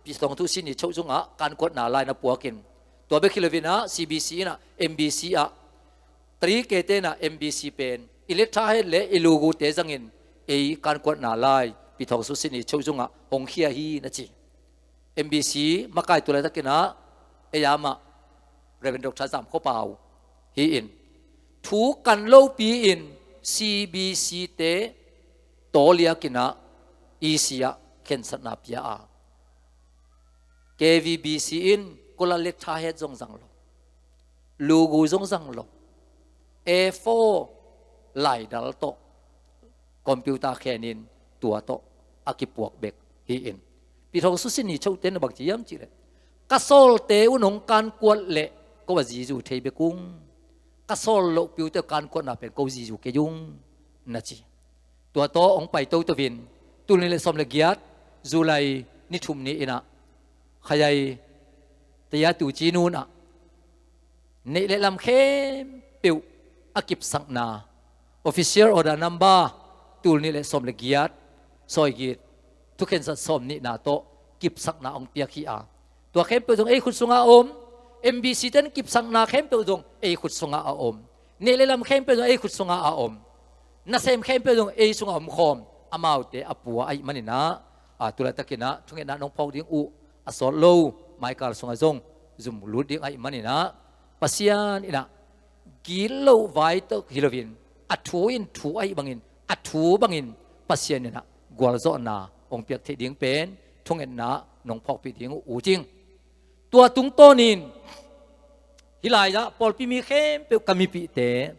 Pithawng Su Sini Cho zungah kankuatna lai na puakin, tua bek hi loin ah C B C in ah M B C ah tari ke te na M B C pen i letterhead le i logo te zangin ei kankuatna lai Pi Thawng Sut Sini Cho zungah hong khia hi na ci. M B C makai tu laitakin ah ei amah Reverend Doctor Zam Khua Pau hi-in thu kan lopi-in C B C te tawliakin ah E C ah khensatna pia a, K V B C in kula lektha het zong zang lo, lugu zong zang lo, A four laidal tawh computer khenin tua tawh a kipuak bek hi-in, Pi Thawng Sut Sini Cho te na bang ci hiam cihleh, ka sawlte un hong kankuat leh ko a zizu thei bek ung, ka sawl lohpiute kankuatna pen ko zizu kei ung na ci. Tua tawh hong pai toto in tul nih le sawm le giat July ni thum ni-in ah Khayai Tayatu Chinun ah neih le lam khempeuh a kipsakna, official order number tul nih le sawm le giat, sawigit, thukhensat sawm nihna tawh kipsakna hong piak hi a, tua khempeuh zong ei khut sungah a om. M B C ten kipsakna khempeuh zong ei khut sungah a om. Neih le lam khempeuh zong ei khut sungah a om. Nasem khempeuh zong ei sungah a omkhawm. Amaute a pua ahih manin ah, a, tu laitakin ah thungetna nong phawk ding uh a sawt lo, maikal sungah zong zum lut ding ahih manin ah, Pasian in ah gitloh vai tawh hi loin, a thu in thu ahih bangin, a thu bangin Pasian in ah gualzawhna hong piak theih ding pen thungetna nong phawkpih ding uh uh cing. Tua tungtawnin hih lai-ah pawlpi mi khempeuh ka mipihte,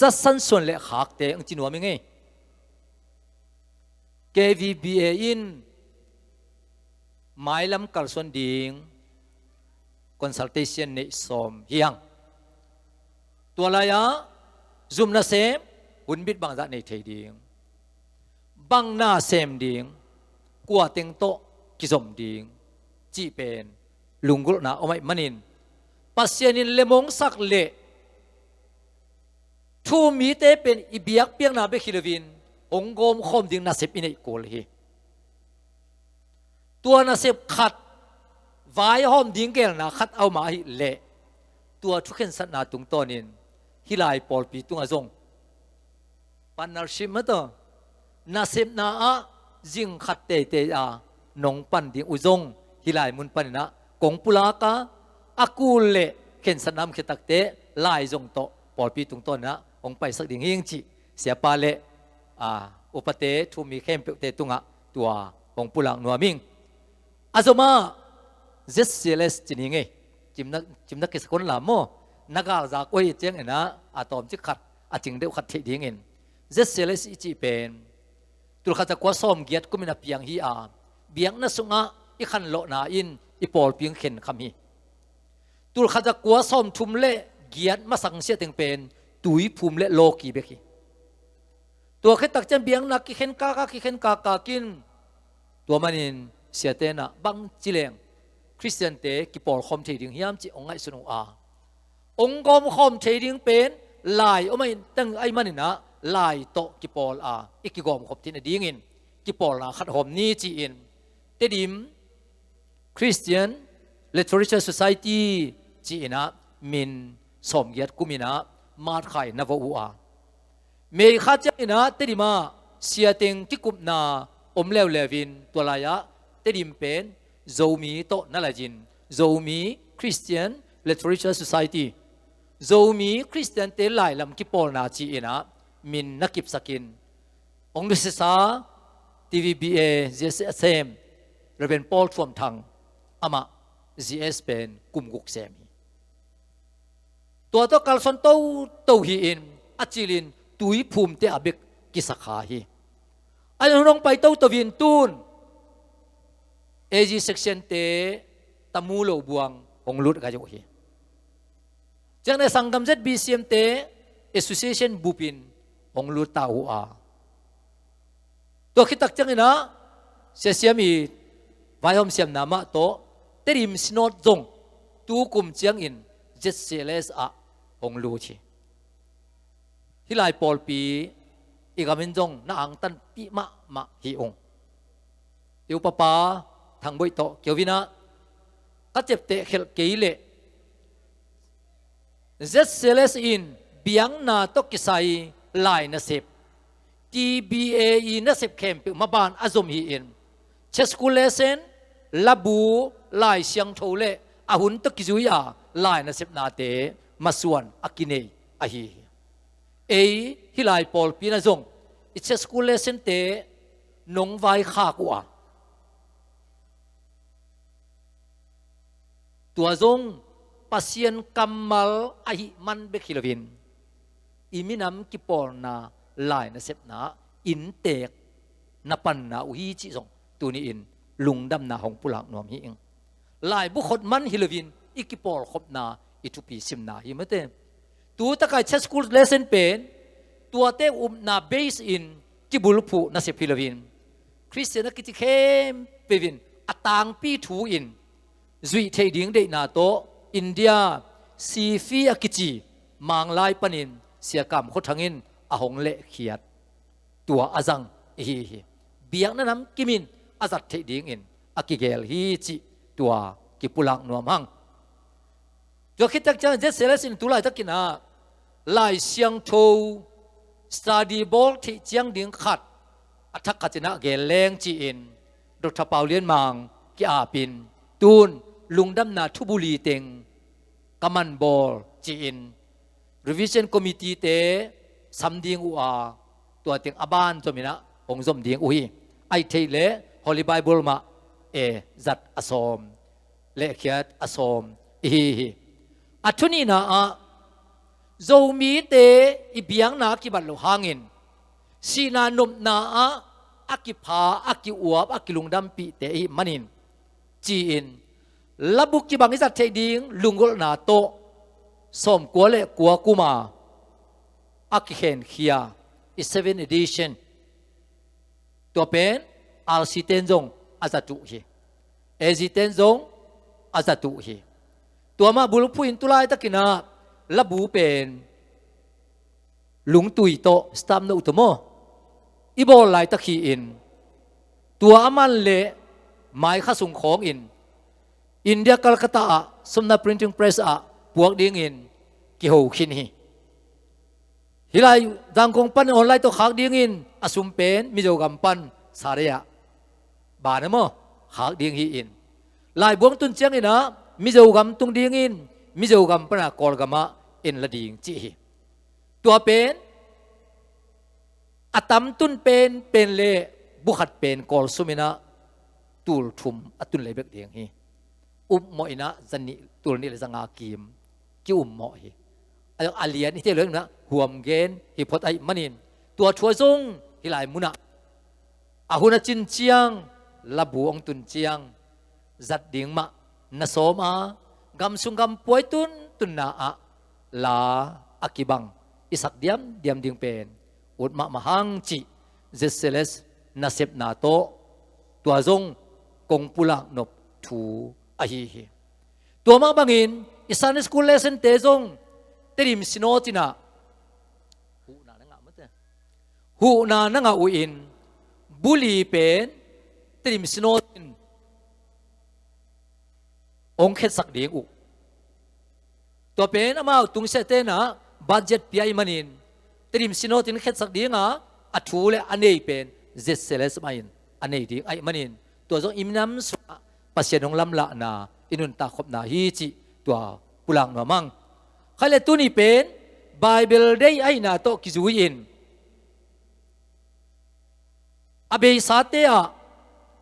zatsan suan le khakte ang ci nuam ing ei. K V B A in mailam kalsuan ding consultation neih sawm hi hang. Tua lai-ah zum nasem hunbit bangzah nei thei ding, bang na sem ding, kua teng tawh kizom ding cih pen lunggulhna om ahih manin, Pasian in lemongsak leh thu-um mite pen i biakpiakna bek hi loin hong gawmkhawm ding nasep i neih kul hi. Tua nasep khat, vaihawm ding gelna khat a om ahih leh, tua thukhensatna tungtawnin hih lai pawlpi tungah zong partnership mah tawh, nasepna ah zing khat teitei a nong pan ding uh zong hih lai mun panin ah kong pulak a, a kul le khensatna om khit takteh lai zong tawh pawlpi tungtawnin ah hong paisak ding hi ing cih siapa le, a, upate, thu-um mi khempeuhte tungah tua hong pulak nuam ing. A zom ah Z C L S ci ni ngei. Cimna, cimna kisakun lam maw, na galzak oi ciangin ah a tawmcik khat, a cing deuh khat theih dingin Z C L S i cih pen tul khat za kua sawm giat kumin a piang hi a, biakna sungah i khanlawhna in i pawlpi hong khenkham hi. Tul khat za kua sawm thum le giat masang siateng pen tuiphum le lawki bek hi. Tua khit tak ciang biakna kikhen kaka, kikhen kakak in, tua manin siate in ah bangci leng Khristiante kipawlkhawm thei ding hiam cih hong ngaihsun uh a, hong gawmkhawm thei ding pen lai om ahih teng ahih manin ah lai tawh kipawl a, i kigawmkhop theihna dingin kipawlna khat hawm ni ci-in Tedim Christian Literature Society ci-in ah min sawmgiat kumin ah matkhai na vo uh a, May kha ciangin ah Tedim ah siateng kikupna om leuleu in, tua lai-ah Tedim pen Zomi tawh na laiin Zomi Christian Literature Society, Zomi Khristiante lailam kipawlna ci-in ah min na kipsakin, hong nusiasa T V B A Z S a sem Reverend Paul Thuam Thang, amah Z S pen kum guk sem hi. Tua tawh kalsuan toto hi-in a cilin tuiphumte a bek kisakha hi. A hun hong pai toto in tun A G section te tamu lo buang hong lut gai uh hi. Ciang ne sanggam Z B C M te association bupin hong lut ta uh a, tua khit tak ciangin ah Sia Siam i vaihawm siamna mah tawh Tedim Synod zong tu kum ciangin Z C L S ah hong lut hi. Hih lai pawlpi i gam in zong na angtanpih mahmah hi ung. I upapa Thang Boih tawh kio in ah ka ciapteh khelh kei leh Z C L S in biakna tawh kisai lai nasep T B A E nasep khempeuh maban a zom hi-in, Sunday school lesson, labu, Lai Siangtho le a hun tawh kizui a lai nasepnate masuan a kinei ahi hi. Ei hih lai pawlpi na zong i Sunday school lesson-te nong vaikhak uh a, tua zong Pasian kammal ahih man bek hi loin, i minam kipawlna lai nasepna inntek na panna uh hi cih zong tuni-in lungdamna hong pulak nuam hi ing. Laibu khot man hi loin i kipawlkhopna i thupi simna hi mate. Tu takai Sunday school lesson pen tuate upna base in kibulphuh nasep hi loin, Khristian a kici khempeuh in a tangpi thu in zuih theih ding deihna tawh India Sifi a kici Manglai panin Sia Kam Khua Thang in a hong lehkhiat tua a zang ihi hi. Biakna nam kimin a zat theih dingin a kigel hi cih tua kipulak nuam hang. Tua khit tak ciang Z C L S in tu laitakin ah Lai Siangtho study bawl theih ciang ding khat a thak khat in ah gen leng ci-in Doctor Pau Lian Mang ki-apin, tun lungdamna thubu li teng ka man bawl ci-in revision committee-te sam ding uh a, tua teng a ban zom in ah hong zom ding uh hi. Ahih theih leh Holy Bible mah e zat a sawm, lehkhiat a sawm ihi hi. A thunihna ah Zomite i biakna a kibat loh hangin sihna nopna ah a kipha, a ki-uap, a kilungdampihte ahih manin ci-in labu kibang i zat theih ding lunggulhna tawh sawmkua le kua kum a a kikhenkhia i seven edition, tua pen R C ten zong a zat uh hi. A Z ten zong a zat uh hi. Tua mah bulphuh in tu laitakin ah labu pen lungtui tawh, stamp note tawh maw, i bawl laitak hi-in, tua a man leh maikha sung khawngin India Calcutta ah Somnath Printing Press ah puak dingin kiho khin hi. Hih lai Zangkong pan online tawh khak dingin a sum pen Mizo gam pan Saria bana maw khak ding hi-in, laibu hong tun ciangin ah Mizo gam tung dingin Mizo gam pan ah Kawlgam ah en la ding ci hi. Tua pen a tam tun pen pen le bu khat pen Kawl sum in ah tul thum a tun lei bek ding hi. Upmawh in ah za nih, tul nih le za nga kim ki-ummawh hi. A, a lian hi thei lo in ah huam gen hi phot ahih manin tua thu ah zong hih lai mun ah a hun a cin ciang, labu hong tun ciang zat ding mah na sawm a, gam sung gam puai tun tunna ah la a kibang i sak diamdiam ding pen ut mahmah hang cih Z C L S nasepna tawh tua zong kong pulak nop thu ahi hi. Tua mah bangin i Sunday school lesson-te zong Tedim Synod in ah huhna na ngah mate, huhna na ngah uh in, bu li pen Tedim Synod in hong khetsak ding uh. Tua pen amau tungsiahte in ah budget pia ahih manin Tedim Synod in khetsak ding a, a thu le a nei pen Z C L S mah in a nei ding ahih manin, tua zong i minam sungah Pasian hong lamlahna i nuntak khopna hi cih tua pulak nuam hang. Khaile tuni pen Bible Day ahihna tawh kizui-in a beisate ah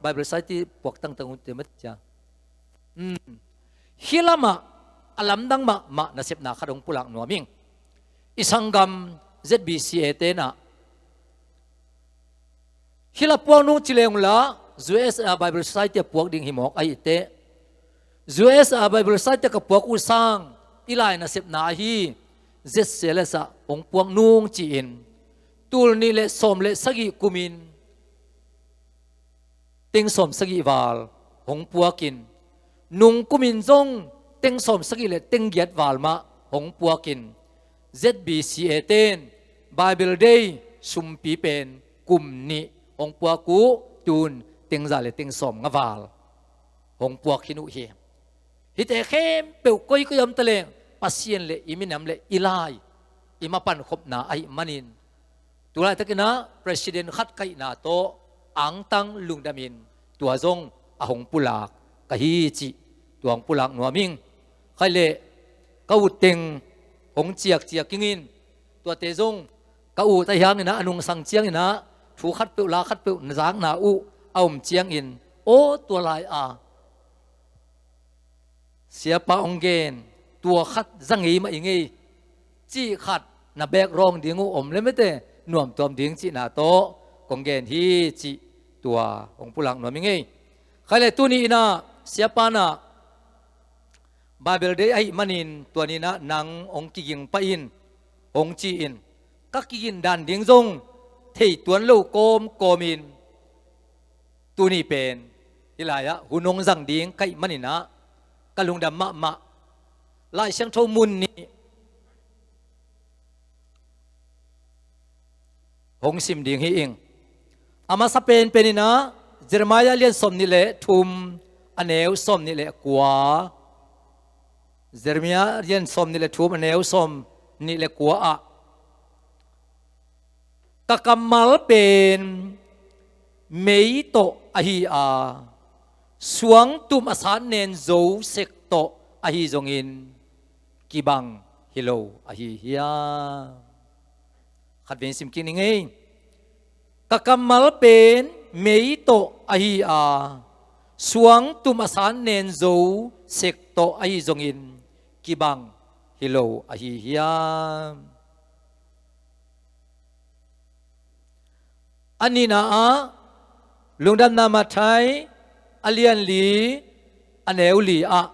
Bible Society puak tangtang unte mah cia. Hmm. Hih lamah a lamdang mahmah nasepna khat hong pulak nuam ing. I sanggam Z B C A te in ah hih la puak nung ci leng uh la, U S A Bible Society a puak ding hi mawk ahih teh, U S A Bible Society ka puak uh sang i lai nasepna ahi Z C L S ah hong puak nung ci-in, tul nih le sawm le sagih kumin teng sawm sagih val hong puakin, nung kumin zong teng sawm sagih le teng giat val mah hong puakin, Z B C A ten Bible Day sumpi pen kum nih hong puak uh, tun teng za le teng sawm nga val hong puak khin uh hi. Hihte khempeuh koikoi om ta leng Pasian le i minam le i lai i mapan khopna ahih manin, Tulaitakinah president khat kaihna tawh angtang lungdamin tua zong a hong pulak ka hi cih tua hong pulak nuam ing. Khaih leh ka utteng hong ciakciak ingin tuate zong ka ut ahi hanginah a nungsang cianginah thu khatpeuh la khatpeuh na zakna uh a om ciangin aw tua lai-a siapa hong gen tua khat za ngei mah i ngei cih khat na background ding uh om le mete nuamtuam ding cihna tawh kong gen hi cih tua hong pulak nuam i ngei. Khaih leh tuni inah siapa inah Bible Day ahih manin tua ni inah nang hong kiging pah in hong ci-in ka kigin dan ding zong thei tuan lo kawmkawmin tuni pen hih lai-ah hun hong zang ding kaih maninah ka lungdam mahmah. Lai Siangtho mun nih hong sim ding hi ing. A masa penpen inah Jeremiah lian sawm nih le thum a neu sawm nih le kua. Jeremiah lian sawm nih le thum a neu sawm nih le kua ah ka kammal pen mei tawh ahi a, suangtum a sat nen zo sek tawh ahi zongin kibang hi lo ahi hiam? Khatvei sim kik ni ngei. Ka kammal pen mei tawh ahi a, suangtum a sat nen zo sek tawh ahi zongin kibang hi lo ahi hiam? A nihna ah Lungdamna Matthai a lian li a neu li ah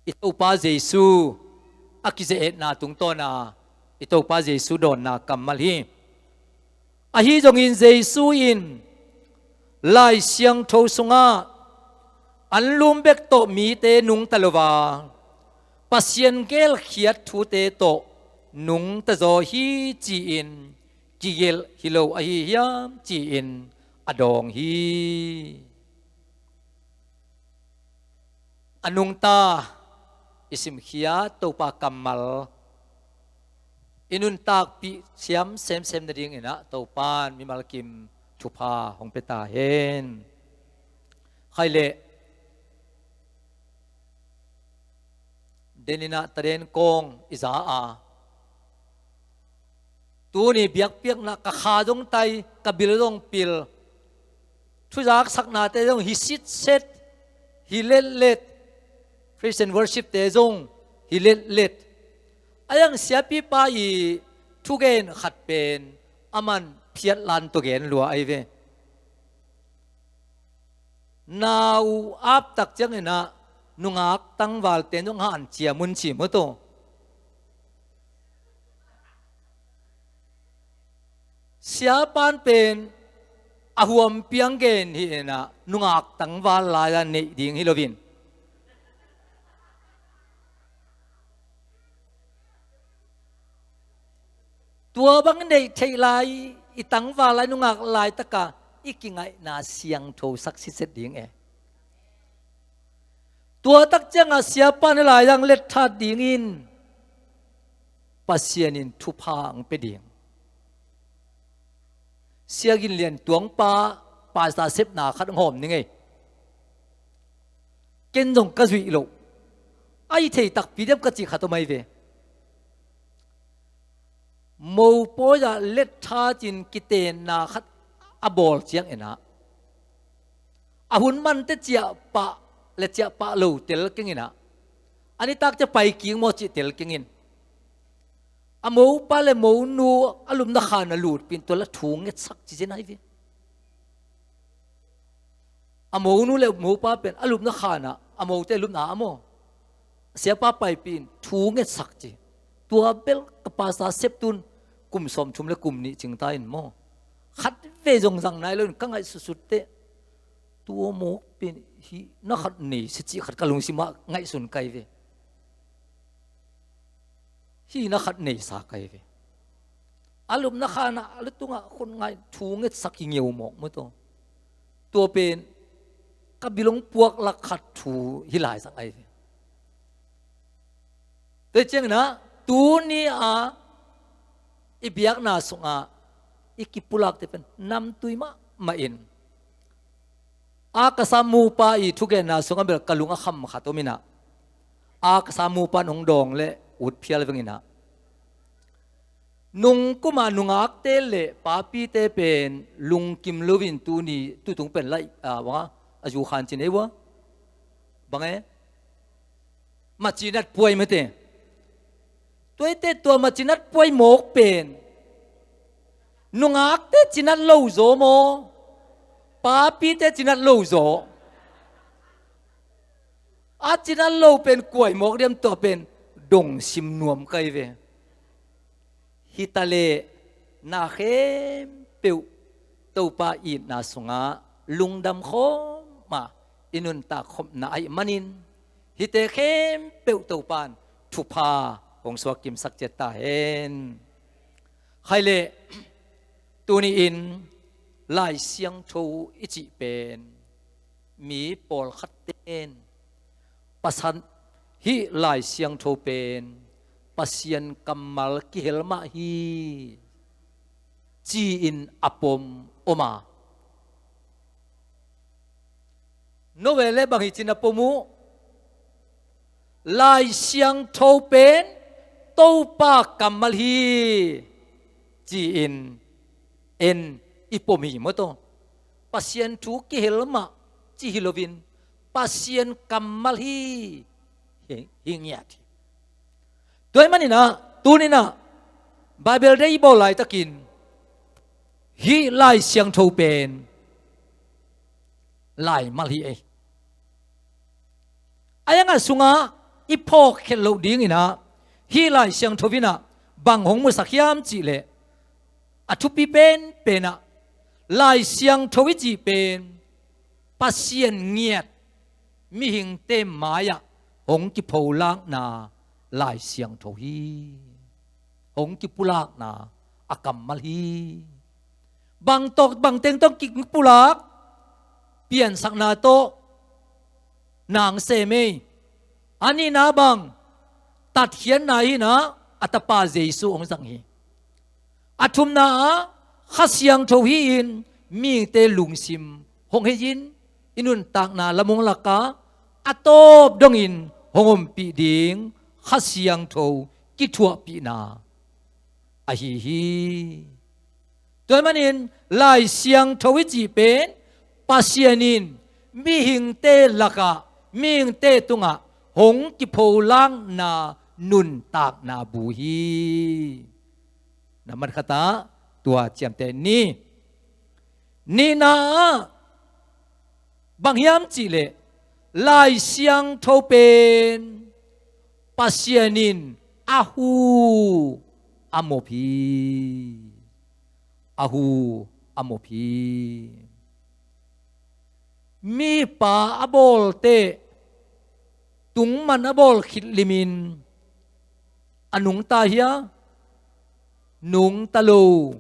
i Topa Jesu a kize-etna tungtawna i Topa Jesu dawnna kammal hi. Ahi zongin Jesu in Lai Siangtho sungah anlum bek tawh mite nungta lo a, Pasian gelkhiat thute tawh nungta zaw hi ci-in kigelh hi lo ahi hiam ci-in a dawng hi. A nungta i simkhiat Topa kammal i nuntakpih siam semsem nadingin ah Topa in mimal kim thupha hong pia ta hen. Khaih leh deninah taden kawng i za a, tuni biakpiakna ka kha zong tai, ka bil zong pil, thuzaksaknate zong hi sitset, hi letlet, praise and worship-te zong hi letlet. A iang siapipa i thugen khat pen a man phiatlan tua gen lua ahi ve. Nau aptak cianginah nungak tangvalte nung han ciam un ci maw taw. Siapan pen a huampiang gen hi inah nungak tangval lai-a neih ding hi loin tua bang neih theih lai i tangval lai nungak laitaka i kingaihna siangthosak siset ding e. Tua tak cianga siapa na lai-ang letthat dingin Pasian in thupha ang pe ding. Sia Gin Lian tuangpa pastor sepna khat ang hawm ni ngei. Ken zong ka zuih loh. A i thei takpi diam ka cih khat om ahi ve. Mopawi ah letthat in kitenna khat a bawl cianginah a hun mante ciahpah le ciahpah lo tel kenginah a nitak cia pai kik maw cih tel kengin a mopa le monu a lupna khanah lutpin tua la thu ngetsak ci zen ahi ve. A monu le mopa pen a lupna khanah a mote lupna a maw siapa paipih in thu ngetsak ci. Tua bel ka pastor sep tun kum sawmthum le kum nih cingta in maw khat vei zong zang nai loin ka ngaihsutsut teh tua mawk pen hih na khat nei si cih khat ka lungsimah ngaihsun kai ve. Hih na khat neisa kai ve. A lupna khanah a lutungah khun ngai thu ngetsak hi ngeu mawk maw taw. Tua pen ka bilong puak lak khat thu hi lai zang ai ve. Tua ciangin ah, tuni a i biakna sungah i kipulakte pen namtui mahmah in, a ka sa mupa i thugenna sungah bel ka lung a kham khat om in ah, a ka sa mupa in hong dawng leh ut phial veng in ah, nungkum a nungakte leh papite pen lungkim loin tuni tutung pen laih a, bang a, a zu khan cin ei ua. Bang e? Macinat puai mate. Tua i te tua macinat puai mawk pen nungakte cinat lo zaw maw, papite cinat lo zaw? A cinat lo pen kua i mawk diam? Tua pen dong sim nuam kai ve. Hi ta leh na khempeuh Topa itna sungah lungdam khawm a i nuntak khopna ahih manin, hihte khempeuh Topa in thupha hong suak kimsak ciat ta hen. Khai leh, tuni-in Lai Siangtho i cih pen mi pawlkhat ten, Pasian, hih Lai Siangtho pen Pasian kammal kihel mah hi, ci-in a pom om a. No ve leh bang hi cin a pom uh? Lai Siangtho pen Topa kammal hi, ci-in en i pom hi maw taw. Pasian thu kihel mah ci hi loin, Pasian kammal hi, hi, hi ngiat hi. Tua ahih manin ah, tuni-in ah Bible Day i bawl laitakin hih Lai Siangtho pen laimal hi ei. A iang a sungah i phawkkhiat loh dingin ah, hih Lai Siangtho in ah bang hong musak hiam cih leh, a thupi penpen ah, Lai Siangtho i cih pen Pasian ngiat mihingte mai-ah hong kipholakna Lai Siangtho hi. Hong kipulakna a kammal hi. Bang tawh, bang teng tawh kipulak? Piansakna tawh na sem ei. A nihna bang? Tatkhiatna hi-in ah a Tapa Jesu hong zang hi. A thumna ah Kha Siangtho hi-in mihingte lungsim hong hei-in, i nuntakna lamong lakah a tawp dongin hong ompih ding Kha Siangtho kithuahpihna ahi hi. Tua ahih manin Lai Siangtho i cih pen Pasian in mihingte lakah, mihingte tungah hong kipholakna nuntakna bu hi. Nambat khat ah tua ciamteh ni. Nihna ah bang hiam cih leh, Lai Siangtho pen Pasian in a hu a mop hi. A hu a mop hi. Mipa a bawl teh tungman a bawl khit limin a nungta hia? Nungta lo,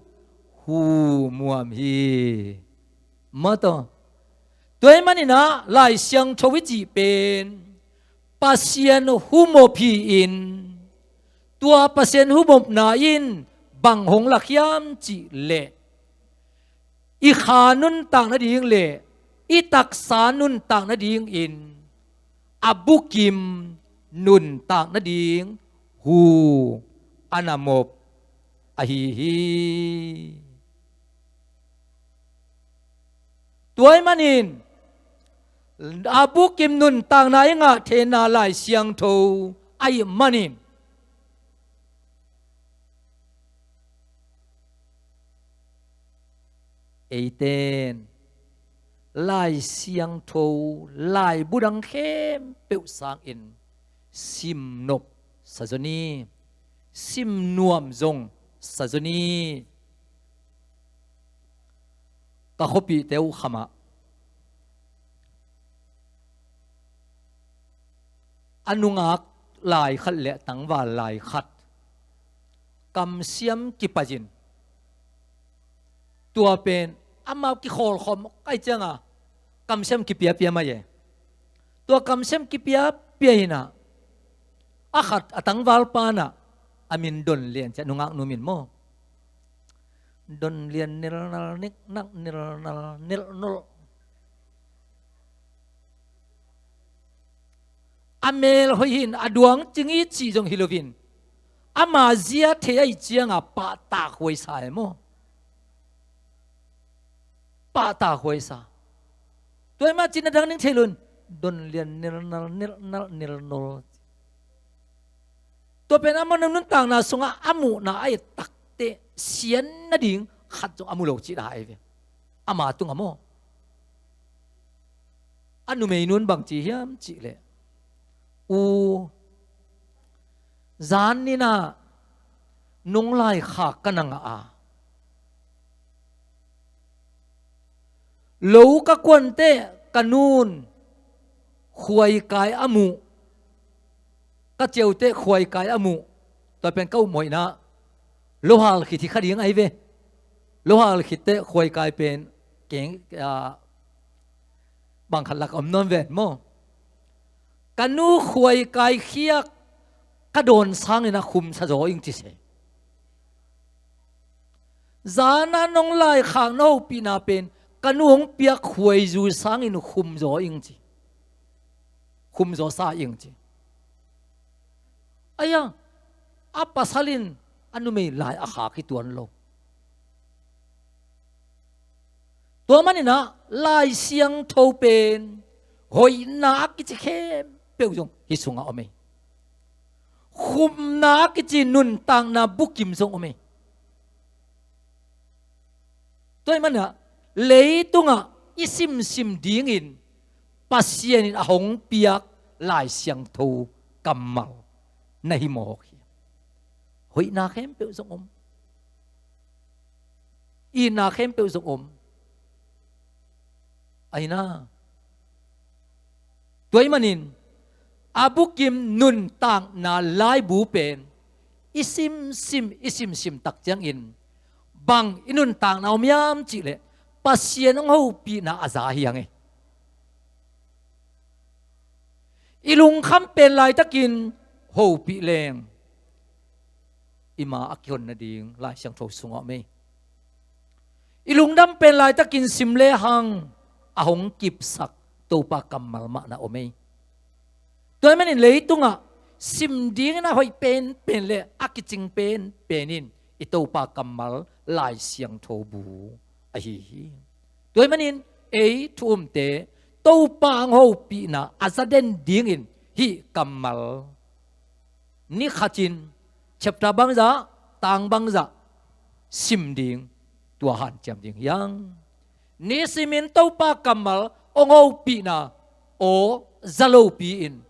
hu muam hi. Maw taw. Tua ahih manin ah Lai Siangtho i cih pen Pasian humop hi-in, tua Pasian humopna in bang hong lak hiam cih leh, i kha nuntak nading leh i taksa nuntak nadingin a bukim nuntak nading hu a na mop ahi hi. Tua ahih manin a bukim nuntakna i ngah theihna Lai Siangtho ahih manin, eite'n Lai Siangtho laibu dang khempeuh sangin simnop sa zaw ni, simnuam zong sa zaw ni. Ka khuapihte uh khamah a nungak lai khat leh tangval lai khat kamsiam kipai-in, tua pen amau kikhawlkhawm kai ciangah kamsiam kipiapia mai e. Tua kamsiam kipiapia in ah, A khat a tangvalpa in ah a min Don Lian ci a, nungak nu min maw? Don Lian nelnal neknak nelnal nelnol. A mel hoih hi-in a duang cing hi cih zong hi loin, ama zia thei ahih ciangin pahtak huaisa e maw? Pahtak huaisa. Tua ahih manin a dang ning thei lo-in Don Lian nelnal nelnal nelnol. Tua pen amah nuntakna sungah a muhna a et takteh sian nading khat zong a mu lo cih dan ahi ve. Ama tungah maw? A numei nu'n bang ci hiam cih leh, U, zan ni-in ah nong laikhak ka na ngah a, lo ka kuan teh ka nu'n khuaikai a muh, ka ciau teh khuaikai a muh. Tua pen ka upmawhna, lo hal khit hi kha ding ahi ve. Lo hal khit teh khuaikai pen keng, ah, bang khat lak om nawn ven maw? Ka nu khuaikai khiak ka dawn sangin ah khumsa zaw ing ci se. Zan a nong laikhak na hopihna pen ka nu hong piak khuaizu sangin khum zaw ing ci. Khum zaw sa ing ci. Aia, a pasal in a numei lai a khak hi tuan lo. Tua manin ah Lai Siangtho pen hoihna a kici khempeuh zong hih sungah om hi. Khumna a kici nuntakna bukim zong om hi. Tua ahih manin ah leitungah i simsim dingin Pasian in a hong piak Lai Siangtho kammal na hi mawk hi. Hoihna khempeuh zong om. Itna khempeuh zong om. Ahi na. Tua ahih manin a bukim nuntakna laibu pen i simsim, i simsim tak ciangin bang i nuntakna om hiam cih leh Pasian hong hopihna a za hi hang e. I lungkham pen laitakin hopih leng i ma a kihon nading Lai Siangtho sungah om hi. I lungdam pen laitakin sim lehang a hong kipsak Topa kammal mah na om hi. Tua ahih manin leitungah sim dingin a hoih penpen le a kicing penpen in i Topa kammal Lai Siangtho bu ahi hi. Tua ahih manin ei thu umte Topa hong hopihna a za den dingin hih kammal ni khatin chapter bangzah, tang bangzah sim ding, tua hanciam ding hi hang. Nisimin Topa kammal hong hopihna aw za lopi-in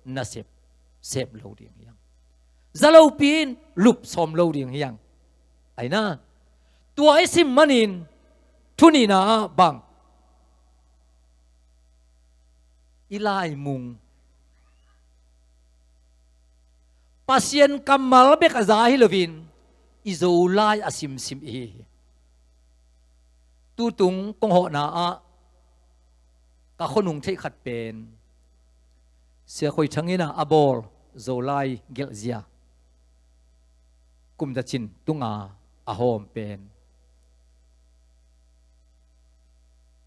nasep, sep lo ding hi hang. Za lopi-in lupsawm lo ding hi hang. Ahi na. Tua i sim manin thu nihna ah bang, i laimung, Pasian kammal bek a za hi loin i Zolai a simsim i hi hi. Tutung kong hawhna ah ka khuanung theih khat pen Sia Khoi Thang in ah a bawl Zolai gelhzia, kum za cin tunga a hawm pen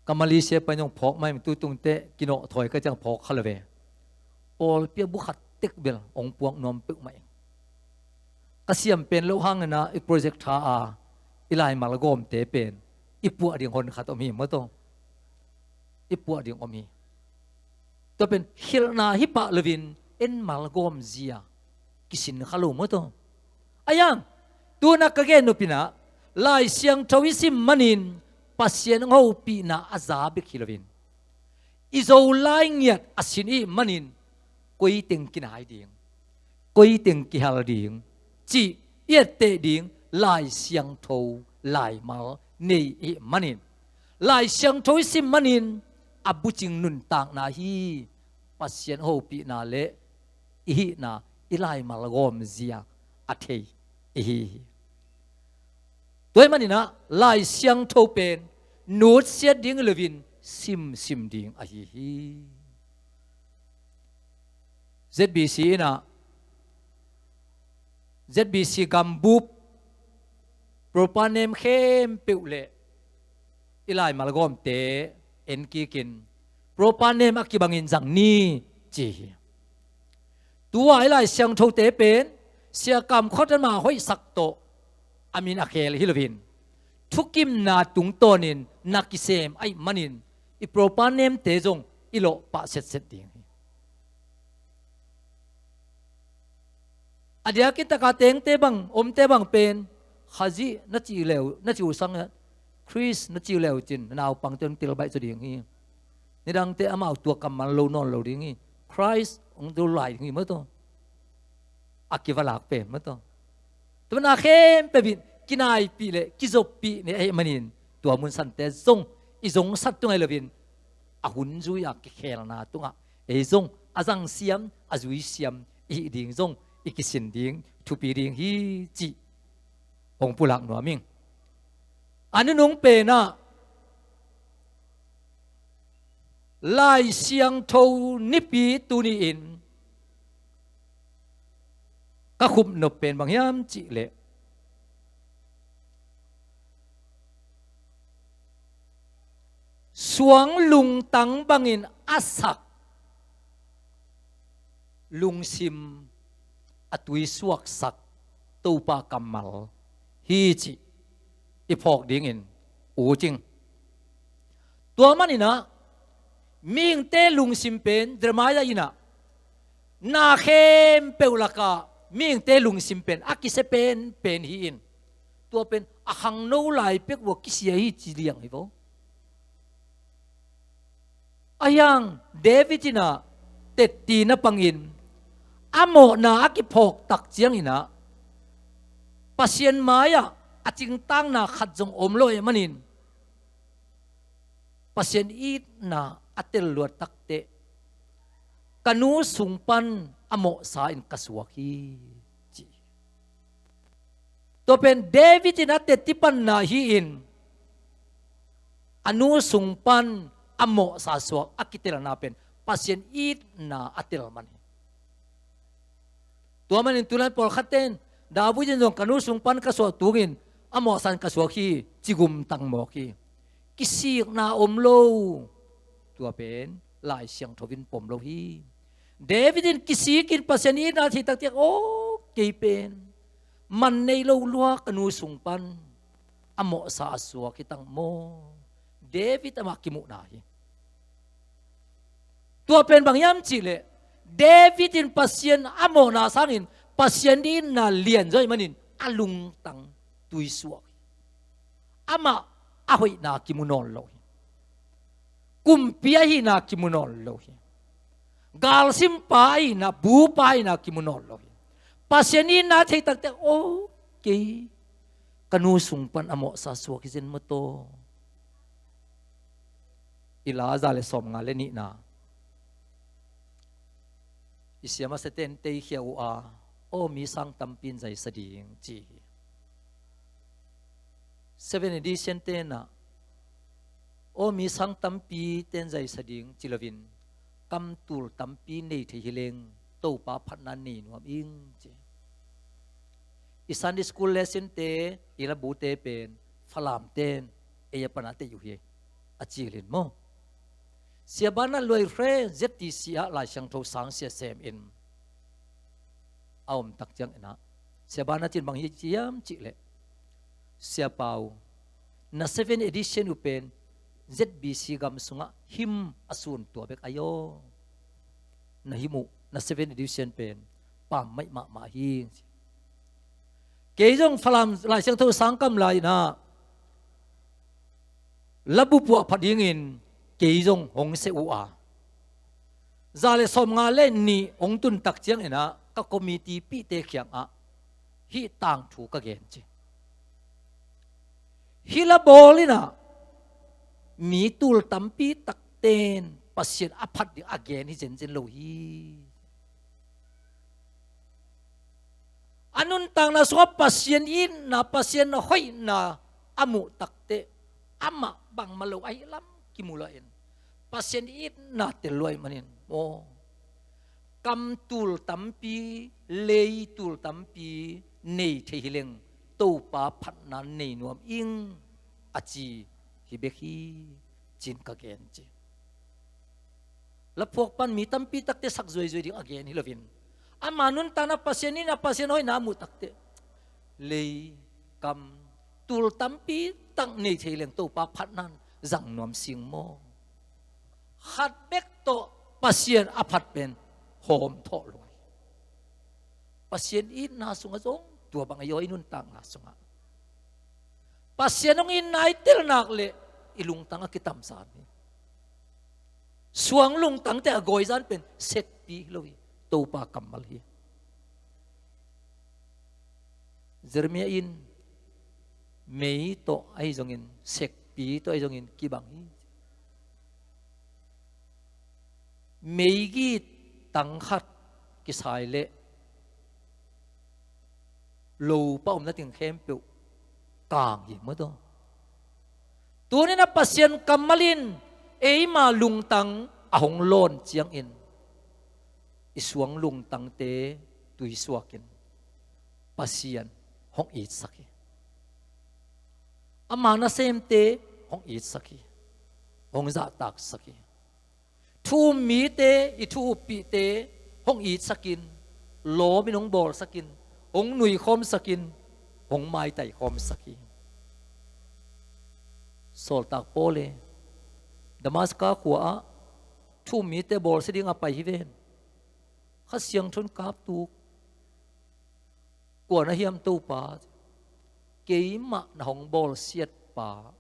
ka Malaysia pai nong phawk mai, tutung teh kinawh thawi ka ciang phawk kha lo ve. Pawlpi a bu khat tek bel hong puak nuam peuhmah ing. Ka siam pen loh hangin ah i project tha a i laimal gawmte pen i puah ding hon khat om hi maw taw. I puah ding om hi. Tua pen hilhna hi pah loin en malgawm zia kisin kha lo maw taw. Ahi hang, tu-in ah ka gen nop in ah Lai Siangtho i sim manin Pasian hong hopihna a za bek hi loin i Zolai ngiat a sin i hih manin koi teng kinai ding, koi teng kihal ding cih i etteh ding Lai Siangtho laimal nei i hih manin, Lai Siangtho i sim manin a bucing nuntakna hi. Pasian hopihna le i hihna, i laimal gawmzia a thei i hi hi. Tua ahih manin ah Lai Siangtho pen nutsiat ding hi loin simsim ding ahi hi. Z B C in ah Z B C gambup, proper name khempeuh le i laimal gawmte en kikin, proper name a kibangin zang ni ci hi. Tua i Lai Siangthote pen Sia Kam Khot anmah hoihsak tawh a min a khel hi loin, thukimna tungtawnin na kisem ahih manin i proper namete zong i lawh pah setset ding hi. A diakin taka tengte bang, omte bang pen Khazih na ci leu, na ci uh sang, Khrist na ci leu cin, na naupangte hong tel baih zaw ding hi. Nidangte amau tua kammal lo nawn lo ding hi. Khrist hong tel lai ding hi maw taw. A kivalak pen maw taw. Tua na khempeuh in kinaipih le kizoppih ne ahih manin, tua munsante zong i zongsak tu ngai loin, a hun zui-a kikhelna tungah ei zong a zangsiam, a zuisiam i hih ding zong i kisin ding thupi ding hi cih hong pulak nuam ing. A nunung penah Lai Siangtho nipi tuni-in ka khupnop pen bang hiam cihleh, suang lungtang bangin a sak, lungsim a tuisuaksak Topa kammal hi cih i phawk dingin ut ing. Tua maninah mihingte lungsim pen Jeremiah inah na khempeuh lakah mihingte lungsim pen a kisia penpen hi-in, tua pen a khangno lai pek uh a kisia hi ci liang hi vo. Ahiang David inah tetti na pangin a mawhna a kiphawk tak cianginah Pasian mai-ah a cingtakna khat zong om lo ahih manin, Pasian itna a tel luat takteh ka nu sung pan a mawhsa in ka suak hi ci. Tua pen David in a tetti panna hi-in a nu sung pan a mawhsa suak a kitelna pen Pasian itna a tel man hi. Tua manin tulai pawlkhatte in David in zong ka nu sung pan ka suak tungin a mawhsa in ka suak hi ci gumtang mawk hi. Kisikna om lo. Tua pen Lai Siangtho in pom lo hi. David in kisikin Pasian itna thei takciang, aw kei pen man nei lo lua ka nu sung pan a mawhsa a suak hi tang maw? David amah kimuhna hi. Tua pen bang hiam cihleh, David in Pasian a mawhna sangin Pasian itna lian zaw ahih manin a lungtang tuisuak hi. Amah a hoihna kimu nawn lo hi. Kumpi ahihna kimu nawn lo hi. Galsimpa ahihna, bupa ahihna kimu nawn lo hi. Pasian itna thei takte, aw kei ka nu sung pan a mawhsa suak hi zen maw taw. I La za le sawmnga le nihna i siamasiate in teikhia uh a, aw mi sang tampi in zaisa ding ci hi. Seven edition tenah aw mi sang tampi ten zaisa ding ci loin, kam tul tampi nei thei hileng Topa phatna nei nuam ing ci. I Sunday school lesson te, i labute pen Falam ten ei a pana tei uh hi a cilin maw? Sia Banat Luai Hre Z T C ah Lai Siangtho sang sia semin a om tak cianginah Sia Banat in bang hi ciam cihleh, Sia Pau, na seven edition uh pen Z B C gam sungah him a sun tua bek ahi aw. Na him uh, na seven edition pen pammaih mahmah hi. Kei zong Falam Lai Siangtho sangkam lai inah labu puah phat dingin kei zong hong sia uh a, za le sawmnga le nih hong tun tak cianginah ka committee pihte kiangah hih tangthu ka gen ci. Hih labawl inah mi tul tampi takten Pasian a phat ding a gen hi zenzen lo hi. A nuntakna sungah Pasian itna, Pasian hoihna a muh takteh amah bangmah lo ahi lam kimu lo in, Pasian itna tel lo ahih manin maw, kam tul tampi, lei tul tampi, nei thei hi leng Topa phatna nei nuam ing a ci hi bek hi, ci-in ka gen ci. Laphuak pan mi tampi takte sak zuaizuai ding a gen hi loin, ama nuntakna, Pasian itna, Pasian hoihna a muh takteh lei, kam, tul tampi tak nei thei leng Topa phatna in zang nuam sing maw? Khat bek tawh Pasian a phat pen hawm thawh lua hi. Pasian itna sungah zong tua bang a hi aw, i nuntakna sungah Pasian hong itna i tel nak leh i lungtang a kitamzan hi. Suang lungtangte a gawizan pen sekpi hi lo hi, Topa kammal hi. Jeremiah in mei tawh ahi zongin, sekpi tawh ahi zongin kibang hi. Meigit tang khat kisai leh lopa omna teng khempeuh kang hi maw taw. Tuni-in a Pasian kammal in eima lungtang a hong lawn ciangin i suang lungtangte tuisuakin Pasian hong itsak hi. Ama nasemte hong itsak hi, hong zahtaksak hi. Thu um mite, i thu uppihte hong itsakin, lawmin hong bawlsakin, hong nuikhawmsakin, hong maitaikhawmsak hi. Sawltak Paul e, Damaska khua-ah thu um mite bawlsia dingah pai hi ven. Kha Siangtho in kaptuk. Kua na hiam Topa? Keimah na hong bawlsiatpa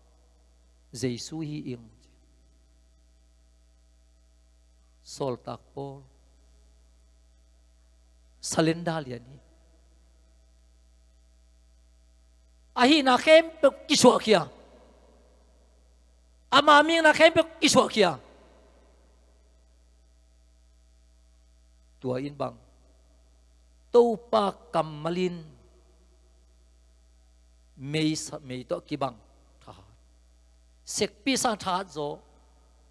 Jesu hi ing. Sawltak Paul, salenda lian hi. A hihna khempeuh kisuahkhia, ama mikna khempeuh kisuahkhia. Tua in bang, Topa kammal in mei sa, mei tawh kibang thahat, sekpi sang thahat zaw,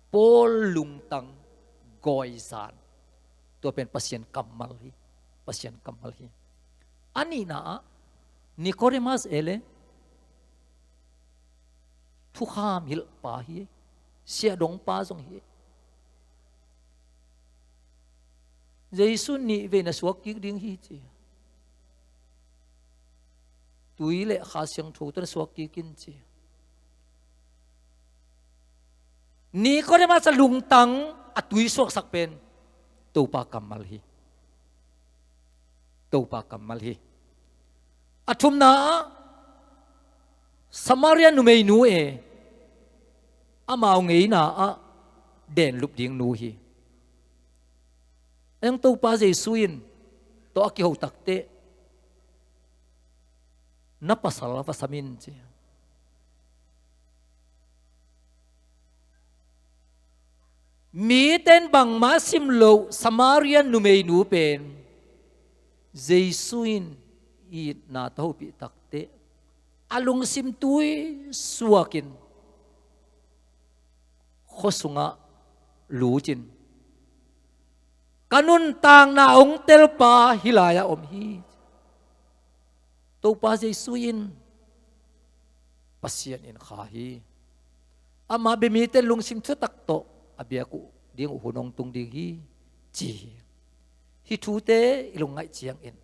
Paul lungtang gawizan. Tua pen Pasian kammal hi, Pasian kammal hi. A nihna ah, Nicodemus e le, thukham hilhpa hi, siahdongpa zong hi. Jesu nih vei na suak kik ding hi ci. Tui le Kha Siangtho tawh na suak kik in ci. Nicodemus a lungtang a tuisuaksak pen Topa kammal hi. Topa kammal hi. A thumna ah, Samaria numeinu e, amau ngeina ah denlup ding nu hi. Eng Topa Jesu in tua a kiho takteh, na pasal va sam in ci. Mite in bangmah sim loh Samaria numeinu pen Jesu in itna tawh hopih takteh, a lungsim tuisuakin khua sungah lutin, ka nuntakna hong telpa hih lai-ah om hi. Topa Jesu in Pasian in kha hi. Amah bia mite lungsim thutak tawh a biak uh ding uh hun hong tung ding hi, ci hi. Hih thute i lungngaih ciangin,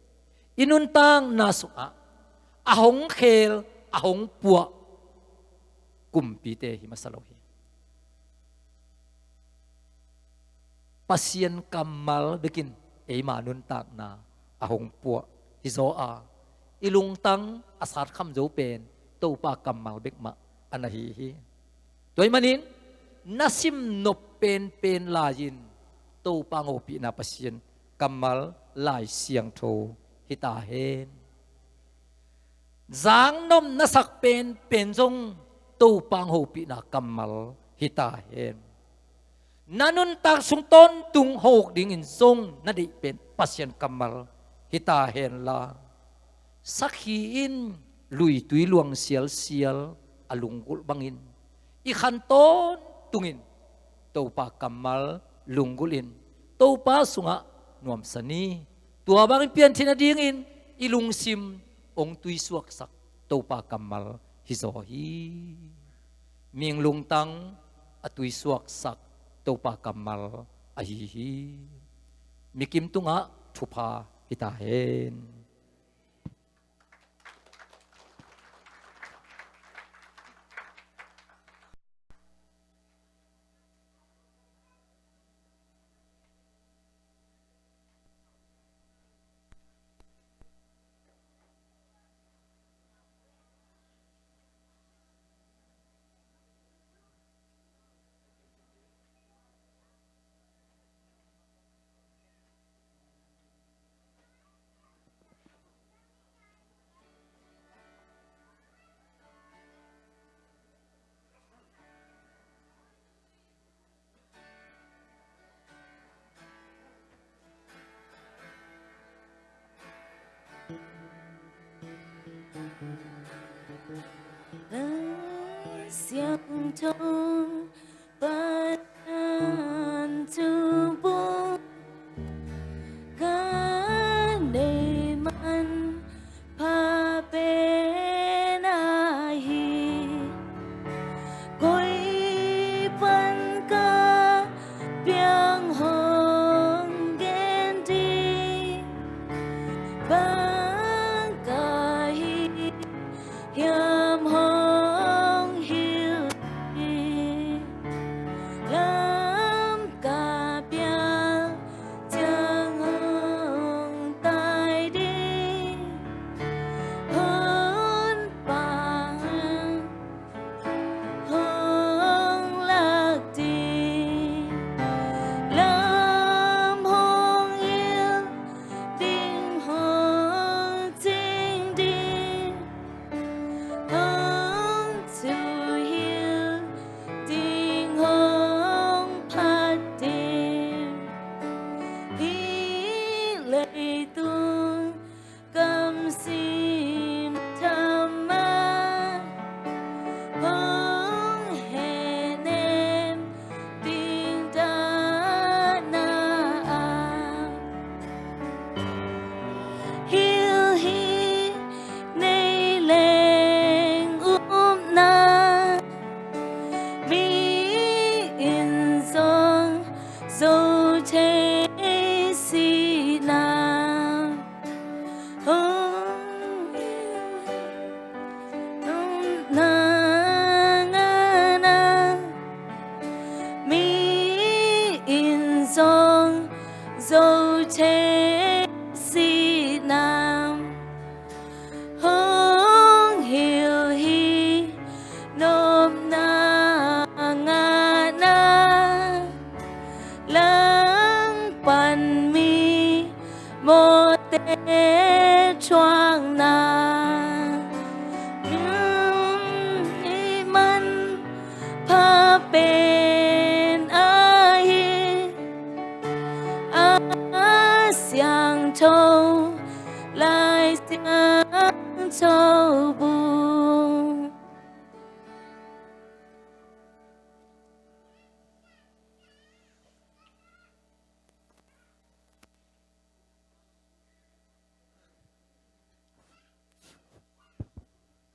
i nuntakna sungah a hong khel, a hong puah kumpite hi masa lo hi. Pasian kammal bekin eima nuntakna a hong puah hi zaw a, i lungtang a satkham zo pen Topa kammal bek mah a na hi hi. Tua ahih manin na sim nop penpen lai-in Topa hong hopihna Pasian kammal Lai Siangtho hi ta hen. Zang nop na sak penpen zong Topa hong hopihna kammal hi ta hen. Na nuntak sung tawntung hong uk dingin zong na deih pen Pasian kammal hi ta hen la, sakhi in luitui luang sialsial a lunggulh bangin, i khan tawntungin Topa kammal lunggulhin, Topa sungah nuamsa ni. Tua bangin pianthih nadingin i lungsim hong tuisuaksak Topa kammal hizaw hi. Mihing lungtang a tuisuaksak Topa kammal ahi hi. Mikim tungah thupha hi ta hen. Siangtho Pasian thupha ka nei man pha pen ahi. Koi pan ka piang hong gen ding, bang ka hih hiam hong hilh ding, lam ka pial ciang hong tai ding, Honpa hong lak ding, lam hong hilh ding, hong cing ding, hong thuhilh ding, hong phat ding, hih leitung gam sim thamah hong hehnem ding dahna ah, hilh hih nei leng upna, mi in zong zo thei sihna. Hong, hong na ngana, mi in zong zo thei sihna. Hong hilh hi nopna ngahna, langpan mi mawhte thuakna. Hih man pha pen ahi, a siangtho Lai Siangtho bung.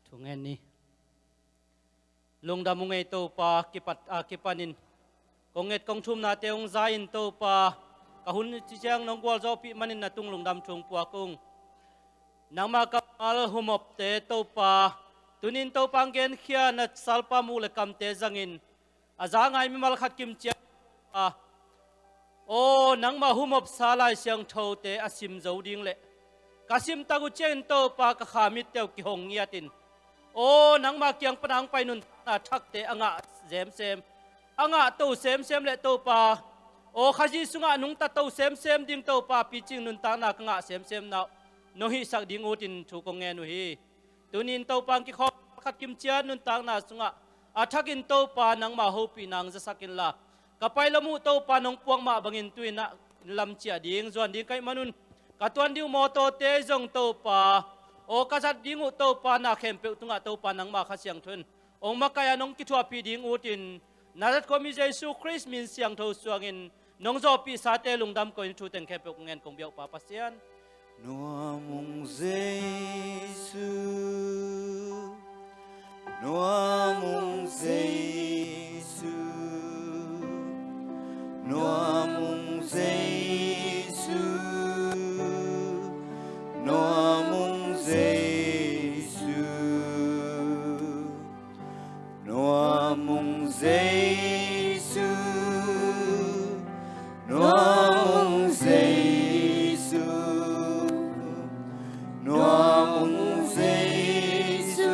Thungen ni. Lungdam ung ei Topa, kipat, a, kipanin kong nget kong thumnate hong za-in Topa, ka hun ci ciang nong gualzawhpih manin na tung lungdam thu hong puak ung. Nangmah kammal humopte Topa, tunin Topa hong genkhia na salpa muk le kamte zangin, a za ngai mimal khat kim ciat a, aw, nangmah humopsa Lai Siangthote a sim zo ding le ka simtak uh ciangin Topa ka kha mitte uh kihong ngiatin, aw, nangmah kiang pana hong pai nuntakna thakte a ngah semsem, a ngah to semsem le Topa, aw, Khazih sungah nungta to semsem ding Topa picing nuntakna ka ngah semsemna uh nong hihsak ding utin thu kong ngen uh hi. Tunin Topa hong kikhawm khat kim ciat nuntakna sungah a thakin Topa nangmah hopihna hong zasak inla, ka pai lom uh Topa nong puak mah bangin tu-in ah lam ciah ding, zuan ding ka hih manun ka tuan ding uh mawtawte zong Topa, aw, ka zat ding uh Topa na khempeuh tungah Topa nangmah Kha Siangtho in hong makaih a nong kithuahpih ding utin, Nazareth khuami Jesu Khrist min siangtho suangin nong zawhpihsate lungdam ko-in thu teng khempeuh kong ngen kong biak uh Pa Pasian. Nuam ung Jesu, nuam ung Jesu, nuam ung Jesu, nuam ung Jesu, nuam ung Jesu, nuam ung Jesu, nuam ung Jesu,